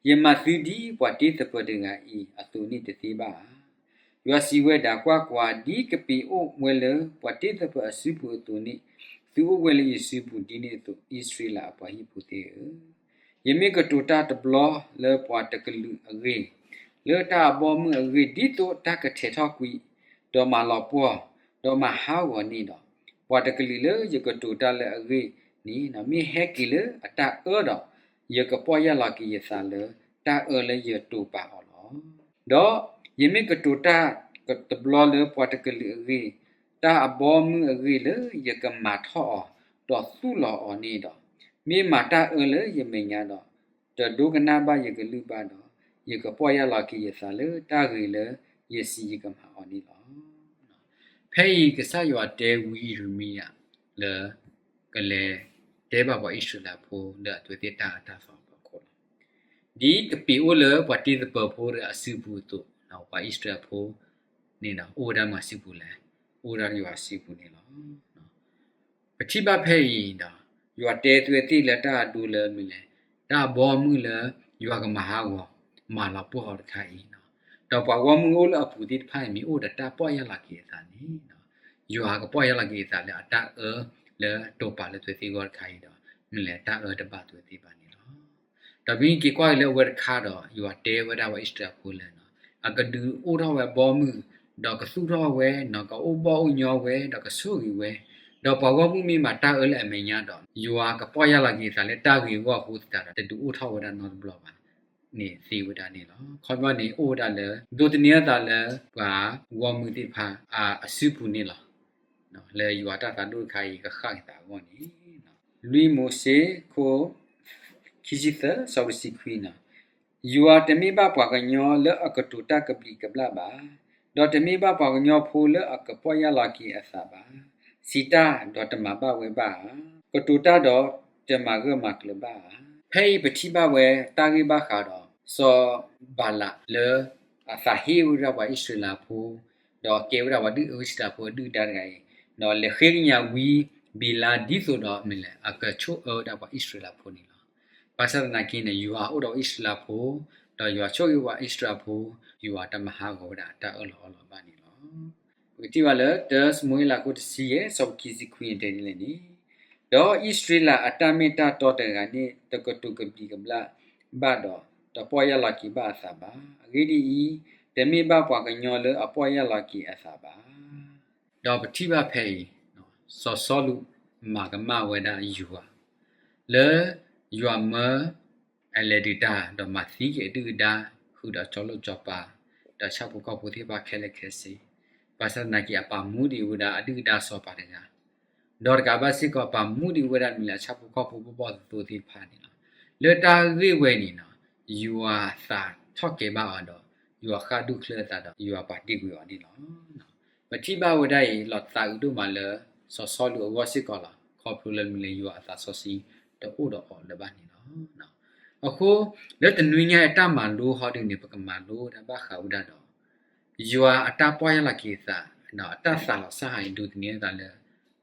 ယမၤသုဒ်ပှၤတ့သပၢၤတဂၤအံၤအသိးန့ၣ်တသ့ဘၣ်ဧါ. ယွၤစံးဝဲဒၣ်, ကွၢ်ကွၢ်, ဒ်ကပံာ်အိၣ်ဝဲလၢပှၤတ့သပၢၤအစုပူၤအသိးန့ၣ်, သုအိၣ်ဝဲလၢယစုပူၤဒ်န့ၣ်အသိး, အံၣ်စရ့လးအပှၤဟံၣ်ဖိသ့ၣ်ဧၢ, ယမ့ၢ်ကတိၤတၢ်တဘျီလၢပှၤတကလုာ်အဂ့ၢ်, လၢတၢ်အဘီအမုၢ်အဂ့ၢ်, ဒ်သိးတၢ်ကထဲးထီၣ်ကွံာ်, ဒီးမၤလီၤပှီၢ်, ဒီးမၤဟးဂီၤန့ၣ်ဒီး, ပှၤတကလုာ်လၢယကတိၤတၢ်လၢအဂ့ၢ်န့ၣ် မ့ၢ်ဟဲက့ၤလၢအတၢ်အၢဒီး, ယကပီၢ်ယၢ်လီၤက့ၤယသးလၢတၢ်အၢလၢယတိာ်ပာ်အီၤလီၤ. ဒီးယမ့ၢ်ကတိၤတၢ်တဘျီလၢပှၤတကလုာ်အဂ့ၢ်, တၢ်အဘီအမုၢ်အဂ့ၢ်လၢယကမၤထီၣ်အီၤ, ဒီးသူၣ်လီၤအီၤန့ၣ်ဒီး, မ့ၢ်မၤတၢ်အၢလၢယမဲာ်ညါဒီး, တဒိကနၣ်ဘၣ်ယကလုၢ်ဘၣ်ဒီး, ယကပီၢ်ယၢ်လီၤက့ၤယသးလၢတၢ်ဂ့ၤလၢယစံးယကမၤအီၤန့ၣ်လီၤ. ဖဲအံၤကစၢ်ယွၤတဲဝံယံးရမံယၤလၢ ကလဲၤတဲဘၣ်ပှၤအံၣ်စရ့လးဖိလၢအဝဲသ့ၣ်တၢ်အၢတၢ်သီအဖီခိၣ်လီၤ. ဒ်ကပ့ၤအိၣ်လၢပှၤတ့သပၢၤဖိတဂၤအစုပူၤအသိး, ပှၤအံၣ်စရ့လးဖိန့ၣ်ဒီး အိၣ်ဝဲဒၣ်မၤစုပူၤလဲၣ်, အိၣ်ဝဲဒၣ်ယွၤအစုပူၤန့ၣ်လီၤ. ပထံၣ်ဘၣ်ဖဲအံၤဒီး ယွၤတဲသုဝဲသ့ၣ်လၢတၢ်အဒိလၢမနုၤလဲၣ်, တၢ်အဘီအမုၢ်လၢယွၤကမၤဟးဂီၤ မၤလီၤပှီၢ်အီၤတခါအံၤ, ဒီးပှၤဂီၢ်မုၢ်အိၣ်လၢအပူၤသ့ၣ်တဖၣ်အံၤ မ့ၢ်အိၣ်ဒီးတၢ်ပီၢ်ယၢ်လီၤက့ၤအသးန့ၣ်, ယွၤကပီၢ်ယၢ်လီၤက့ၤအသးလၢအတၢ်အၢလၢတိာ်ပာ်လၢသုဝဲသ့ၣ်အဂီၢ်တခါအံၤဒီး မနုၤလဲၣ် တၢ်အၢတဘၣ်သုဝဲသ့ၣ်ဘၣ်န့ၣ်လီၤ. ဒီးမ့ၢ်က့ၤကွၢ်က့ၤလၢအဝဲတခါဒီး ယွၤတဲဝဲဒၣ်ပှၤအံၣ်စရ့လးဖိလၢ အကဒုးအိၣ်ထီၣ်ဝဲဘီမုၢ်, ဒီးကသူၣ်ထီၣ်ဝဲ, ကအိၣ်ဘီၣ်အိၣ်ညီဝဲ, ဒီးကဆိၣ်ဂ့ၤဝဲ, ဒီးပှၤဂီၢ်မုၢ်မ့ၢ်မၤတၢ်အၢလၢအမဲာ်ညါဒီး ယွၤကပီၢ်ယၢ်လီၤက့ၤအသးလၢတၢ်ဂ့ၤအဂီၢ်အဃိသတးဒီး တဒုးအိၣ်ထီၣ်ဝဲဒၣ်နီတဘျီဘၣ်န့ၣ်သ့ဝဲဒၣ်န့ၣ်လီၤ. ခီပညီန့ၣ် အိၣ်ဝဲဒၣ်လၢ ဒိးသန့ၤအသးလၢပှၤဂီၢ်မုၢ်သ့ၣ်တဖၣ်အစုပူၤန့ၣ်လီၤ. လၢယွၤတၢ်သးဒိၣ်တခါအံၤကဃၣ်က့ၤသးအဂီၢ်န့ၣ်, လွံၢ်မိၤၡ့ ခိၣ် ခံဆံသၢ ဆၢဖိတဆံခွံန့ၣ်, ယွၤတမ့ၢ်ဘၣ်ပှၤကညီလၢအကတိၤတၢ်ကဘျံးကဘျၣ်ဘၣ်, ဒီးတမ့ၢ်ဘၣ်ပှၤကညီဖိလၢအကပီၢ်ယၢ်လီၤက့ၤအသးဘၣ်. စံးတၢ်ဒီးတမၤဘၣ်ဝဲဘၣ်ဧါ, ကတိၤတၢ်ဒီးတမၤဂၢၢ်မၤကျၢၤဘၣ်ဧါ. ဖဲအံၤပထံၣ်ဘၣ်ဝဲတၢ်ဂ့ၢ်ဘၣ်ဃးဒီး စီၤဘၤလးလၢအသးဟ့ဝဲဒၣ်ပှၤအံၣ်စရ့လးဖိ, ဒီးကဲဝဲဒၣ်ပှၤဒုးအၢအံၣ်စရ့လးဖိအဒုၣ်အဒါတဂၤအံၤ, ဒီးလဲၤဃ့ကညးဝံဘံၤလါ ဒ်သိးဒီးမနုၤလဲၣ် အကဆိၣ်အၢဝဲဒၣ်ပှၤအံၣ်စရ့လးဖိန့ၣ်လီၤ. ဘၣ်ဆၣ်သနာ်က့န့ၣ် ယွၤအိၣ်ဒီးအံၣ်စရ့လးဖိ, ဒီးယွၤဆိၣ်ဂ့ၤပှၤအံၣ်စရ့လးဖိ, ယွၤတမၤဟးဂီၤဝဲဒၣ်အတၢ်အၢၣ်လီၤအီလီၤဘၣ်န့ၣ်လီၤ. ပကထံၣ်ဘၣ်လၢ တၢ စမူၤအ့လး ခိၣ်တဆံယဲၢ် ဆၢဖိခံဆံခွံန့ၣ် တဲဒ်လဲၣ်န့ၣ်, ဒီးအံၣ်စရ့လးအတၢ်မ့ၢ်တၢ်တီတဂၤန့ၣ် တကတိၤကဘျံးကဘျၣ်ဘၣ်ဒီး တပီၢ်ယၢ်လီၤက့ၤဘၣ်အသးဘၣ်. အဂ့ၢ်ဒ်အံၤ, တမ့ၢ်ဘၣ်ပှၤကညီလၢအပီၢ်ယၢ်လီၤက့ၤအသးဘၣ်. ဒီးပထံၣ်ဘၣ်ဖဲအံၤ, စီၤစီလူးမၤကမၣ်ဝဲဒၣ်ယွၤ, လၢယွၤမၢ အလဲၤဒုးတၢ် ဒီးမၤသံက့ၤအဒုၣ်အဒါ ဃုာ်ဒီးကၠီလိာ်ကၠီပၤ ဒီးဆၣ်ဖိကီၢ်ဖိသ့ၣ်တဖၣ်ခဲလၢာ်ခဲဆ့, ဘၣ်ဆၣ်သနာ်က့ အပာ်မူဒံးဝဲဒၣ်အဒုၣ်အဒါစီၤပၤတဂၤ, ဒီးတကးဘၣ်စ့ၢ်ကီး ပာ်မူဒံးဝဲဒၣ်မနုၤလဲၣ် အဆၣ်ဖိကီၢ်ဖိ ပဘီၣ်သိသိသ့ၣ်တဖၣ်န့ၣ်လီၤ. လၢတၢ်ဂ့ၢ်ဝဲန့ၣ်, ယွၤသးထီၣ်ကဲၤဘၣ်အီၤဒီး ယွၤဃၣ်ဒူၣ်ချၢအသးဒီး ယွၤပာ်တ့ၢ်ကွံာ်အီၤန့ၣ်လီၤ. ပထံၣ်ဘၣ်ဝဲဒၣ်အံၤ လီၤသးအုးဒိၣ်မးလၢ စီၤစီလူးအဂီၢ်စ့ၢ်ကီးလီၤ. ခီဖျိလၢမနုၤလဲၣ် ယွၤအသးစီဆှံတအိၣ်ဒီးအီၤလၢၤဘၣ်န့ၣ်လီၤ. အဃိ, လၢတနွံညါအတၢ်မၤလိဟီဒုန့ၣ် ပကမၤလိဝဲဒၣ်ဘၣ်ဃးဝဲဒၣ်ဒီး ယွၤအတၢ်ပီၢ်ယၢ်လီၤက့ၤအသး, ဒီးအတၢ်သးလီၤစၢ်ဟးအံၤ ဒိးသန့ၤအသးလၢ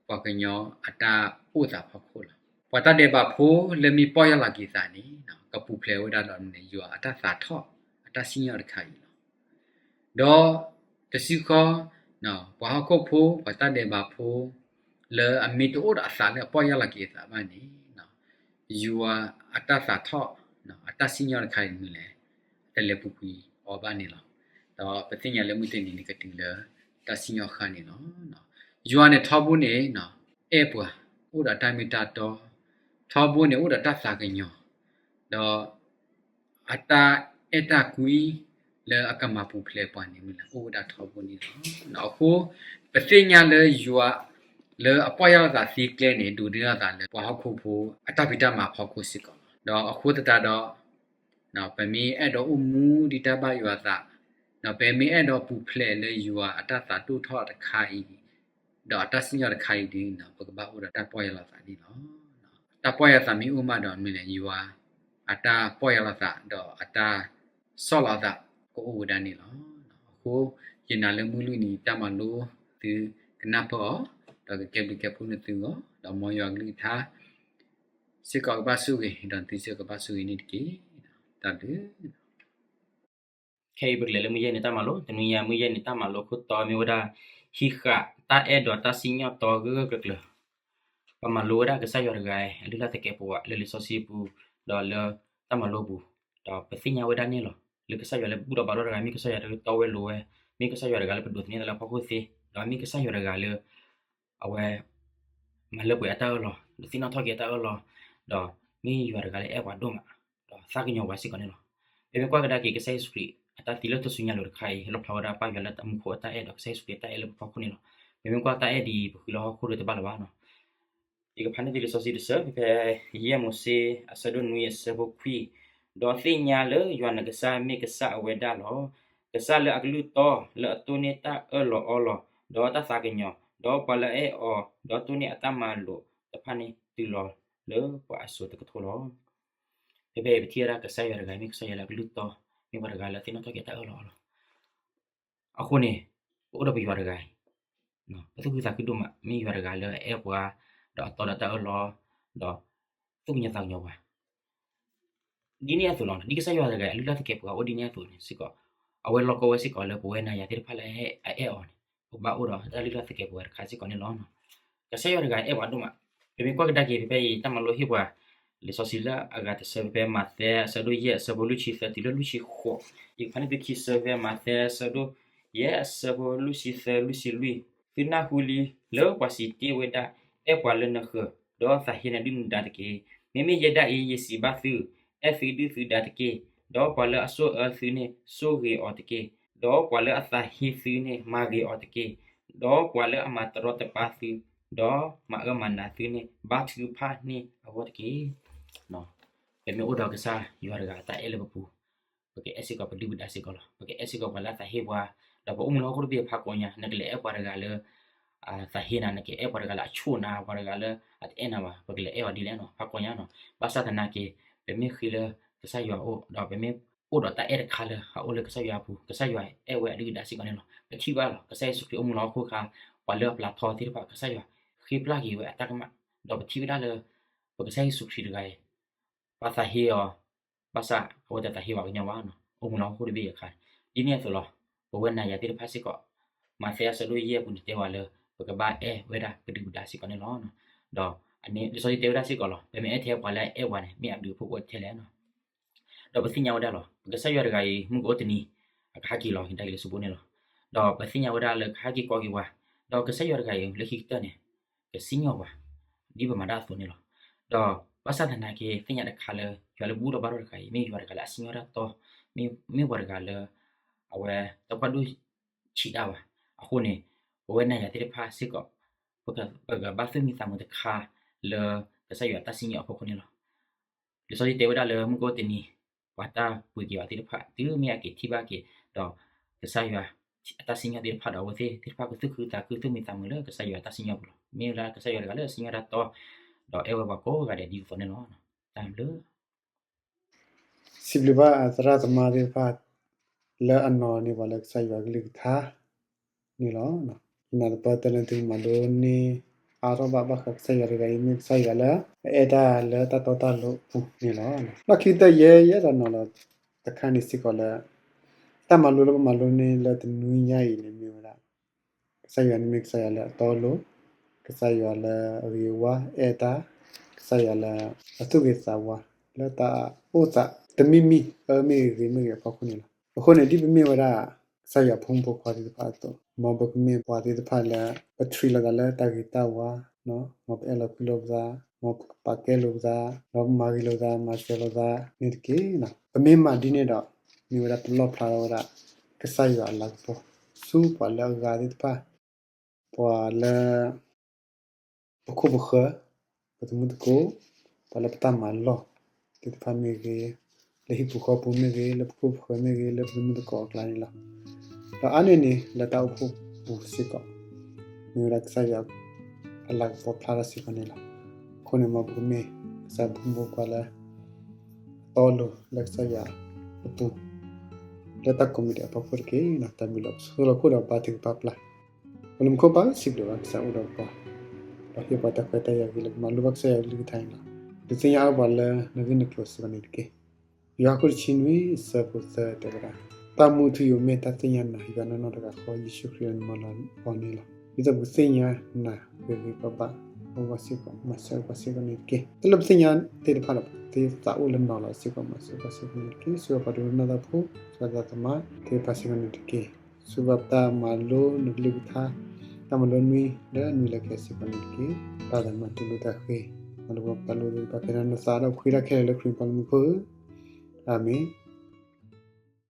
ပှၤကညီအတၢ်အိၣ်သးဖီခိၣ်လီၤ. ပှၤတၢ်ဒဲးဘးဖိလၢမ့ၢ်ပီၢ်ယၢ်လီၤက့ၤအသးန့ၣ် ကပူၤဖျဲးဝဲဒၣ်ဒီးမနုၤလဲၣ် ယွၤအတၢ်သးထီၣ်အတၢ်စံၣ်ညီၣ်တခါအံၤလီၤ. ဒီးတစုဃီ, ပှၤဟီၣ်ခိၣ်ဖိ ပှၤတၢ်ဒဲးဘးဖိ လၢအမ့ၢ်တအိၣ်ဒီးအသးလၢအပီၢ်ယၢ်လီၤက့ၤအသးဘၣ်န့ၣ်, ယွၤအတၢ်သးထီၣ် အတၢ်စံၣ်ညီၣ်တခါအံၤမနုၤလဲၣ် တလဲၤပူၤကွံာ်အီၤဘၣ်န့ၣ်လီၤ. ဒီးပသ့ၣ်ညါလၢမုၢ်တနံၤန့ၣ် ကတုၤလၢတၢ်စံၣ်ညီၣ်ဃၣ်န့ၣ်လီၤ. ယွၤန့ၣ်ထီဘိန့ၣ် အဲၣ်ပှၤ, အိၣ်ဒီးတၢ်မ့ၢ်တၢ်တီ, ထီဘိန့ၣ်အိၣ်ဒီးတၢ်သးကညီၤ, ဒီး အတၢ်အဲၣ်တၢ်ကွံ လၢအကမၤပူၤဖျဲးပှၤန့ၣ် မ့ၢ်လၢအိၣ်ဝဲဒၣ်ထီဘိန့ၣ်လီၤ. အဃိ ပသ့ၣ်ညါလၢယွၤ လၢအပီၢ်ယၢ်လီၤသးသ့ကျဲန့ၣ် ဒိးန့ၢ်အသးလၢပှၤဟီၣ်ခိၣ်ဖိ အတၢ်ဖံးတၢ်မၤအဖီခိၣ်စ့ၢ်ကီးလီၤ. ဒီးအဃိသတးဒီး ပမ့ၢ်အဲၣ်ဒိးအိၣ်မူဒ်တၢ်ဘၣ်ယွၤအသး, ဒီးပမ့ၢ်အဲၣ်ဒိးပူၤဖျဲးလၢယွၤအတၢ်သးဒိၣ်ထီၣ်တခါအံၤ, ဒီးအတၢ်စံၣ်ညီၣ်တခါအံၤဒီး ပကဘၣ်အိၣ်ဒီးတၢ်ပီၢ်ယၢ်လီၤသးန့ၣ်လီၤ. တၢ်ပီၢ်ယၢ်လီၤသးမ့ၢ်အိၣ်မးဒီးမ့ၢ်လဲၣ် ယွၤအတၢ်ပီၢ်ယၢ်လီၤသး ဒီးအတၢ်ဆီၣ်လီၤသးကအိၣ်ဝဲဒၣ်န့ၣ်လီၤ. အဃိ ယနာ်လၢမုၢ်လွံၢ်နံၤတၢ်မၤလိသုကနၢ်ပၢၢ်အီၤ, ဒီးကကဲဘျုးကဲဖှိၣ်န့ၢ်သုဂီၢ်, ဒီးမ်ယွၤကလုၢ်ကထါ စ့ၢ်ကီးကဘၣ်ဆိၣ်ဂ့ၤ, ဒီးသုစ့ၢ်ကီးကဘၣ်ဆိၣ်ဂ့ၤန့ၣ်တက့ၢ်. တၢ်ဘျုး ခဲအံၤပကလဲၤလၢမုၢ်ယဲၢ်နံၤတၢ်မၤလိ, တနွံညါမုၢ်ယဲၢ်နံၤတၢ်မၤလိခိၣ်တီမ့ၢ်ဝဲဒၣ် ဟံးဃာ်တၢ်အဲၣ်ဒီးတၢ်စံၣ်ညီၣ်တီဂၢၢ်ဂၢၢ်ကျၢၤကျၢၤ. ပမၤလိဝဲဒၣ်ကစၢ်ယွၤတဂၤအံၤ အလုၢ်အလၢ်သကဲးပဝးလၢလံာ်စီဆှံပူၤ, ဒီးလၢတၢ်မၤလိပူၤ, ဒီးပသ့ၣ်ညါဝဲဒၣ်န့ၣ်လီၤ. လၢကစၢ်ယွၤလၢဘူၣ်ဒီးဘါထီၣ်တဂၤ မ့ၢ်ကစၢ်ယွၤလၢတီဝဲလိၤဝဲ, မ့ၢ်ကစၢ်ယွၤတဂၤလၢပဒိးသန့ၤအသးလၢအဖီခိၣ်သ့, ဒီးမ့ၢ်ကစၢ်ယွၤတဂၤလၢ အဝဲ မၤလၢပှဲၤအတၢ်အၢၣ်လီၤ, ဒီးသ့ၣ်နီၣ်ထီၣ်က့ၤအတၢ်အၢၣ်လီၤ, ဒီးမ့ၢ်ယွၤတဂၤလၢအဲၣ်ပှၤဒိၣ်မး, ဒီးသးကညီၤပှၤစ့ၢ်ကီးန့ၣ်လီၤ. ပမ့ၢ်ကွၢ်ကဒါက့ၤကစၢ်ယ့ၣ်ၡူးခရံာ်အတၢ်သံလၢထူၣ်စုညါလိၤတခါအံၤ လီၣ်ဖျါဝဲဒၣ်ပၢ်ယွၤလၢတၢ်မူခိၣ်အတၢ်အဲၣ်ဒီးကစၢ်ယ့ၣ်ၡူးခရံာ်အတၢ်အဲၣ်လၢပဖီခိၣ်န့ၣ်လီၤ. ပမ့ၢ်ကွၢ်တၢ်အဲၣ်ဒ်အံၤ ပဃုလၢဟီၣ်ခိၣ်ဒီးတဘၣ်လၢၤဘၣ်နီၤ. ယကဖးန့ၢ်သုလံာ်စီဆှံတဆၢ ဖဲယဲၢ်မိၤၡ့အဆၢဒိၣ်နွံအဆၢဖိခွံ, ဒီးသ့ၣ်ညါလၢယွၤနကစၢ်မ့ၢ်ကစၢ်အဝဲဒၣ်လီၤ. ကစၢ်လၢအကလုၢ်တီ လၢအတိၢ်န့ၢ်တၢ်အၢၣ်လီၤအီလီၤ, ဒီးတၢ်သးကညီၤ, ဒီးပှၤလၢအအဲၣ်အီၤ, ဒီးတိၢ်န့ၢ်အတၢ်မၤလိာ်တဖၣ်န့ၣ်တုၤလီၤလၢပှၤအစိၤတကထိလီၤ. ဖဲဖဲအံၤပထံၣ်ဝဲဒၣ်ကစၢ်ယွၤတဂၤအံၤ မ့ၢ်ကစၢ်ယွၤလၢအကလုၢ်တီ, မ့ၢ်ပှၤတဂၤလၢသ့ၣ်နီၣ်ထီၣ်က့ၤတၢ်အၢၣ်လီၤအီလီၤ. အဃိန့ၣ် ပအိၣ်ဒီးပယွၤတဂၤအံၤ ပသူၣ်ခုသးခုဒိၣ်မး, မ့ၢ်ယွၤတဂၤလၢအအဲၣ်ပှၤ, ဒီးအတီဒီးတၢ်အၢၣ်လီၤ, ဒီးသူၣ်ကညီၤသးကညီၤပှၤ ဒ်န့ၣ်အသိးလီၤ. ဒ်ကစၢ်ယွၤတဂၤအံၤ အလုၢ်အလၢ်သကဲးပဝးအိၣ်ဒ်န့ၣ်အသိးန့ၣ်စ့ၢ်ကီး, အဝဲလီၢ်ကဝဲစ့ၢ်ကီးလၢပဝဲနၤယၤသ့ၣ်တဖၣ်လၢအအဲၣ်အီၤန့ၣ် ပဘၣ်အိၣ်ဒီးတၢ်လုၢ်လၢ်သကဲးပဝးတခါစ့ၢ်ကီးန့ၣ်လီၤ. ကစၢ်ယွၤတဂၤအဲၣ်ပှၤဒိၣ်မး. ပမ့ၢ်ကွၢ်ကဒါက့ၤဖဲဖဲအံၤ တၢ်မၤလိဟ့ၣ်ပှၤလံာ်စီဆှံလၢအဂၤတဆၢဖဲဖဲမးသဲအဆၢဒိၣ်ယဲၢ်အဆၢဖိလွံၢ်ဆံသၢတုၤလၢလွံၢ်ဆံဃိး, ယကဖးန့ၢ်သုခံဆၢဖဲမးသဲအဆၢဒိၣ်ယဲၢ်အဆၢဖိလွံၢ်ဆံသၢလွံၢ်ဆံလွံၢ်, သုနၢ်ဟူလံ လၢပှၤစံးတ့ၢ်ဝဲဒၣ်, အဲၣ်ပှၤလၢနဃၢၤ, ဒီးသးဟ့နၤဒုၣ်နဒါတက့ၢ်. မ့မ့ၢ်ယဲဒၣ်အံၤ ယစံးဘၣ်သု, အဲၣ်သုဒုၣ်သုဒါတက့ၢ်. ဒီးပှၤလၢအဆိၣ်အၢသုန့ၣ် ဆိၣ်ဂ့ၤအီၤတက့ၢ်. ဒီးပှၤလၢအသးဟ့သုန့ၣ် မၤဂ့ၤအီၤတက့ၢ်. ဒီးပှၤလၢအမၤတရီတပါသု, ဒီးမၤအၢမၤနးသုန့ၣ် ဘါထုကဖၣ်န့ၢ်အဂီၢ်တက့ၢ်. ပမ့ၢ်အိၣ်ဒီးကစၢ်ယွၤတဂၤအတၢ်အဲၣ်လၢပပူၤ, ပကအဲၣ်စ့ၢ်ကီးပဒုၣ်ပဒါစ့ၢ်ကီးလီၤ. ပကအဲၣ်စ့ၢ်ကီးပှၤလၢအသးဟ့ပှၤ, ဒီးပအိၣ်မူလၢဟီၣ်ခိၣ်တဘ့ၣ်ဖးကိးညါ, နကလဲၤအဲၣ်ပှၤတဂၤလၢ သးဟ့နၤ, နကအဲၣ်ပှၤတဂၤလၢအဆိၣ်နၤ, ပှၤတဂၤလၢအတအဲၣ်နၤဘၣ်, ပကလဲၤအဲၣ်အီၤဒ်လဲၣ်နီၤ, ဖးကိးညါနီၤ. ဘၣ်ဆၣ်သနာ်က့ ပမ့ၢ်ဃ့လၢကစၢ်ယွၤအအိၣ်, ဒီးပမ့ၢ်အိၣ်ဒီးတၢ်အဲၣ်တခါလၢအအိၣ်လၢကစၢ်ယွၤအပူၤ, ကစၢ်ယွၤအဲၣ်ဝဲအဒုၣ်အဒါစ့ၢ်ကီးန့ၣ်လီၤ. ပထံၣ်ဘၣ်လီၤ, ကစၢ်ယ့ၣ်ၡူးခရံာ်အိၣ်မူလၢဟီၣ်ခိၣ်အခါ, ပှၤလၢအပျၤထီသ့ၣ်တဖၣ် ကစၢ်ယွၤဃ့ပျၢ်က့ၤဝဲအတၢ်ကမၣ်, ဒီးပထံၣ်ဝဲဒၣ်လၢ ပကစၢ်ယ့ၣ်ၡူးခရံာ်တဂၤအံၤ ပှၤသးဟ့အီၤ, ဘၣ်ဆၣ်အဝဲတသးဟ့ပှၤကညီဘၣ်နီၤ, အိၣ်မူလၢဟီၣ်ခိၣ်တဘ့ၣ်အခါ, ဒ်န့ၣ်အသိးလီၤ. ပဝဲနၤယၤသ့ၣ်တဖၣ်စ့ၢ်ကီး, မးသဲအဆၢဒိၣ်ယဲၢ်အပူၤန့ၣ်တဲဝဲလၢ ပကဘၣ်အဲၣ်ဝဲဒၣ်ပဒုၣ်ပဒါစ့ၢ်ကီးန့ၣ်လီၤ. ဒီးအန့ၣ် လံာ်စီဆှံတဲဝဲဒၣ်စ့ၢ်ကီးလီၤ, ပမ့ၢ်အဲၣ်ထဲပှၤလၢအအဲၣ်ပှၤန့ၣ် မ့ၢ်အဘျုးအဖှိၣ်အိၣ်ထဲလဲၣ်နီၤ. ဒီးပသ့ၣ်ညါဝဲဒၣ်လီၤ, ပကစၢ်ယွၤတဂၤအံၤ မုၢ်ကအိၣ်တနံၤ အကဟဲက့ၤလီၤ ကဒါက့ၤလၢဆူဘိန့ၣ်လီၤ. ဒီးပသ့ၣ်ညါဝဲဒၣ်လၢကဟဲက့ၤကိးက့ၤပှၤ, ဒီးကစၢ်ယွၤတဂၤအံၤ လၢခံကတၢၢ်န့ၣ် ကစံၣ်ညီၣ်ပှၤ ဒ်ပမၤတၢ်အသိးန့ၣ်လီၤ. ဒီးဘၣ်ဆၣ်သနာ်က့ သ့ၣ်ညါတခါလၢ ယွၤလၢဘူၣ်ထီၣ်ဘါထီၣ်တဂၤအံၤ မ့ၢ်ယွၤတဂၤလၢအစံၣ်ညီၣ်တၢ်တီ, မ့ၢ်ပှၤတဂၤလၢ အဝဲတၢ်ပှၢ်ဒိၣ်ဆံးဒၣ်ဘၣ်. အဃိန့ၣ် ပဝဲနၤယၤသ့ၣ်တဖၣ်စ့ၢ်ကီး ပကဘၣ်သူၣ်မံသးမုာ်တခါလၢ ကစၢ်ယွၤအတၢ်စံၣ်ညီၣ်အဖီခိၣ်န့ၣ်လီၤ. လံာ်စီဆှံတဲဝဲဒၣ်လၢမုၢ်ကအိၣ်တနံၤ ပှၤတၢ်ပှ့ၤက့ၤအီၤသ့ၣ်တဖၣ် တုၤမ့ၢ်အက့ၤထံၣ်ဘၣ်က့ၤဒီး ကစၢ်ယွၤအတၢ်စံၣ်ညီၣ်သ့ၣ်တဖၣ်ဒီး အဝဲသ့ၣ်တဖၣ်ကသူၣ်ခုသးခု သူၣ်မံသးမုာ်လၢကစၢ်ယွၤအတၢ်စံၣ်ညီၣ်ပူၤလီၤ. မ့ၢ်ဝဲဒၣ်ကစၢ်ယွၤတဂၤလၢအစံၣ်ညီၣ်တၢ်တီ ဒီးအဲၣ်ဝဲပှၤကိးဂၤဒဲးဒ်သိးန့ၣ်လီၤ. တၢ်ဘျုး စံးဘျုးဘၣ်သရၣ်သမါသ့ၣ်တဖၣ် လၢအနီၤန့ၢ်ပှၤလၢကစၢ်ယွၤကလုၢ်ကထါန့ၣ်လီၤ. ယနာ်သပှၢ်တၢၢ်လၢသုကမၤလိန့ၢ် အါထီၣ်ဘၣ်ဘၣ်ဃးကစၢ်ယွၤတဂၤအံၤ မ့ၢ်ကစၢ်ယွၤလၢအအဲၣ်တၢ်လၢတၢ်တီတၢ်လိၤအပူၤန့ၣ်လီၤ. လီၢ်ခံကတၢၢ်ယဲယအဲၣ်ဒိးနီၤလီၤတခါန့ၣ်စ့ၢ်ကီးလၢ တၢ်မၤလိလၢပမၤလိန့ၢ်လၢတနွံညါအံၤန့ၣ်မ့ၢ်ဝဲဒၣ် ကစၢ်ယွၤန့ၣ်မ့ၢ်ကစၢ်ယွၤလၢအတီအလိၤ, ကစၢ်ယွၤလၢအဂ့ၤအဝါအဲၣ်တၢ်, ကစၢ်ယွၤလၢအသူၣ်ဂ့ၤသးဝါ လၢတၢ်အိၣ်သးတမံၤမံၤ အၢမ့ၢ်ဂ့ၤဂ့ၤမ့ၢ်ဂ့ၤအဖီခိၣ်န့ၣ်လီၤ. အဃိန့ၣ် ဒ်ပမ့ၢ်ဝဲဒၣ် ကစၢ်ယွၤဖိမုၣ်ဖိခွါသ့ၣ်တဖၣ်အသိး, မ်ပကမ့ၢ်ပှၤသ့ၣ်တဖၣ်လၢ ပထြံးလိာ်သးလၢတၢ်ဂ့ၤတၢ်ဝါ, မ်ပအဲၣ်လိာ်ကွံလိာ်ပသး, မ်ပကပာ်ကဲလိာ်ပသး, ဒီးပမၤဂ့ၤလိာ်သး မၤစၢၤလိာ်သးန့ၣ်တက့ၢ်. ပမ့ၢ်မၤဒ်န့ၣ်ဒီး မ့ၢ်ဝဲဒၣ်ပလီၣ်ဖျါထီၣ်ဝဲဒၣ် ကစၢ်ယွၤအလၤကပီၤ ဆူပှၤလၢအဂၤသ့ၣ်တဖၣ်, ပှၤလၢ ပခိၣ်ပဃၢၤ, ပသမုၢ်သကိး, ပှၤလၢပတၢ်မၤလီၢ်သ့ၣ်တဖၣ်မ့ၢ်ဂ့ၤ, လၢဟံၣ်ပူၤဃီပူၤမ့ၢ်ဂ့ၤ, လၢပခိၣ်ပဃၢၤမ့ၢ်ဂ့ၤ, လၢပသမုၢ်သကိးအကျါန့ၣ်လီၤ. ဒီးအါန့ၢ်န့ၣ် လၢတၢ်အိၣ်ဖှိၣ်ပူၤစ့ၢ်ကီး, မ့ၢ်ဝဲဒၣ်ကစၢ်ယွၤအလၤကပီၤဖျါထီၣ်စ့ၢ်ကီးန့ၣ်လီၤ. အဃိန့ၣ် မ်ပကမ့ၢ်ကစၢ်ယွၤဖိမုၣ်ဖိခွါလၢ အတီအလိၤလၢကစၢ်ယွၤအပူၤ, လၢတၢ်ကိးမံၤဒဲးအဖီခိၣ်တက့ၢ်. တၢ်ဘျုးလီၤ. ပဆိၣ်လီၤခိၣ်ဒီးဘါထုကဖၣ်ပျၢ် ပလၢမူခိၣ်ဘၣ်စံးဘျုးဘၣ်ကစၢ်အိၣ်ဒီးပှၤ, ဒီးဟ့ၣ်ပှၤတၢ်ခွဲးတၢ်ယာ်ဂ့ၤလၢပမၤလိဘၣ်ကစၢ်ယွၤကလုၢ်ကထါန့ၣ်လီၤ. ဒုးသ့ၣ်ညါအါပှၤလၢနဂ့ၢ်နကျိၤစ့ၢ်ကီးန့ၣ်တက့ၢ်. ယိၤဟၣ်ခိၣ်တဆံနွံ ဆၢဖိသၢတဲဝဲဒၣ်, တၢ်မူထူယိာ်မ့ၢ်တၢ်သ့ၣ်ညါနၤ ယွၤနီၢ်နီၢ်တဂၤဃီ ယ့ၣ်ၡူးခရံာ်လၢနမၢလီၤအီၤန့ၣ်လီၤ. ဒ်သိးပကသ့ၣ်ညါနၤဂ့ၤဂ့ၤဘၣ်ဘၣ်, အိၣ်ဘၣ်စ့ၢ်ကီး မၤစၢၤပှၤစ့ၢ်ကီးန့ၣ်တက့ၢ်. တၢ်လၢပသ့ၣ်ညါသ့ၣ်တဖၣ်ဒီး ပသးအိၣ်လၢနီၤလီၤစ့ၢ်ကီး မၤစၢၤပှၤစ့ၢ်ကီးန့ၣ်တက့ၢ်. စံးဘျုးပှၤဒိကနၣ်တၢ်ဖိ, စီၤသးသမါသ့ၣ်တဖၣ်စ့ၢ်ကီးန့ၣ်တက့ၢ်. စံးဘျုးပတၢ်မၤလိနကလုၢ်ကထါ, တၢ်မၤလိနွံလၢနွံလၢကဲစ့ၢ်ကီးန့ၣ်တက့ၢ်. ပၢ်သးမၤတူၢ်လိာ်တၢ်ဃ့, မၤလိပှၤပတၢ်လိၣ်သ့ၣ်တဖၣ် ဖဲနသးဒီးပဃ့တၢ်ခဲလၢာ်လၢခရံာ်ပှၤလၢမူခိၣ်ဧၢ, အၤမ့ၣ်.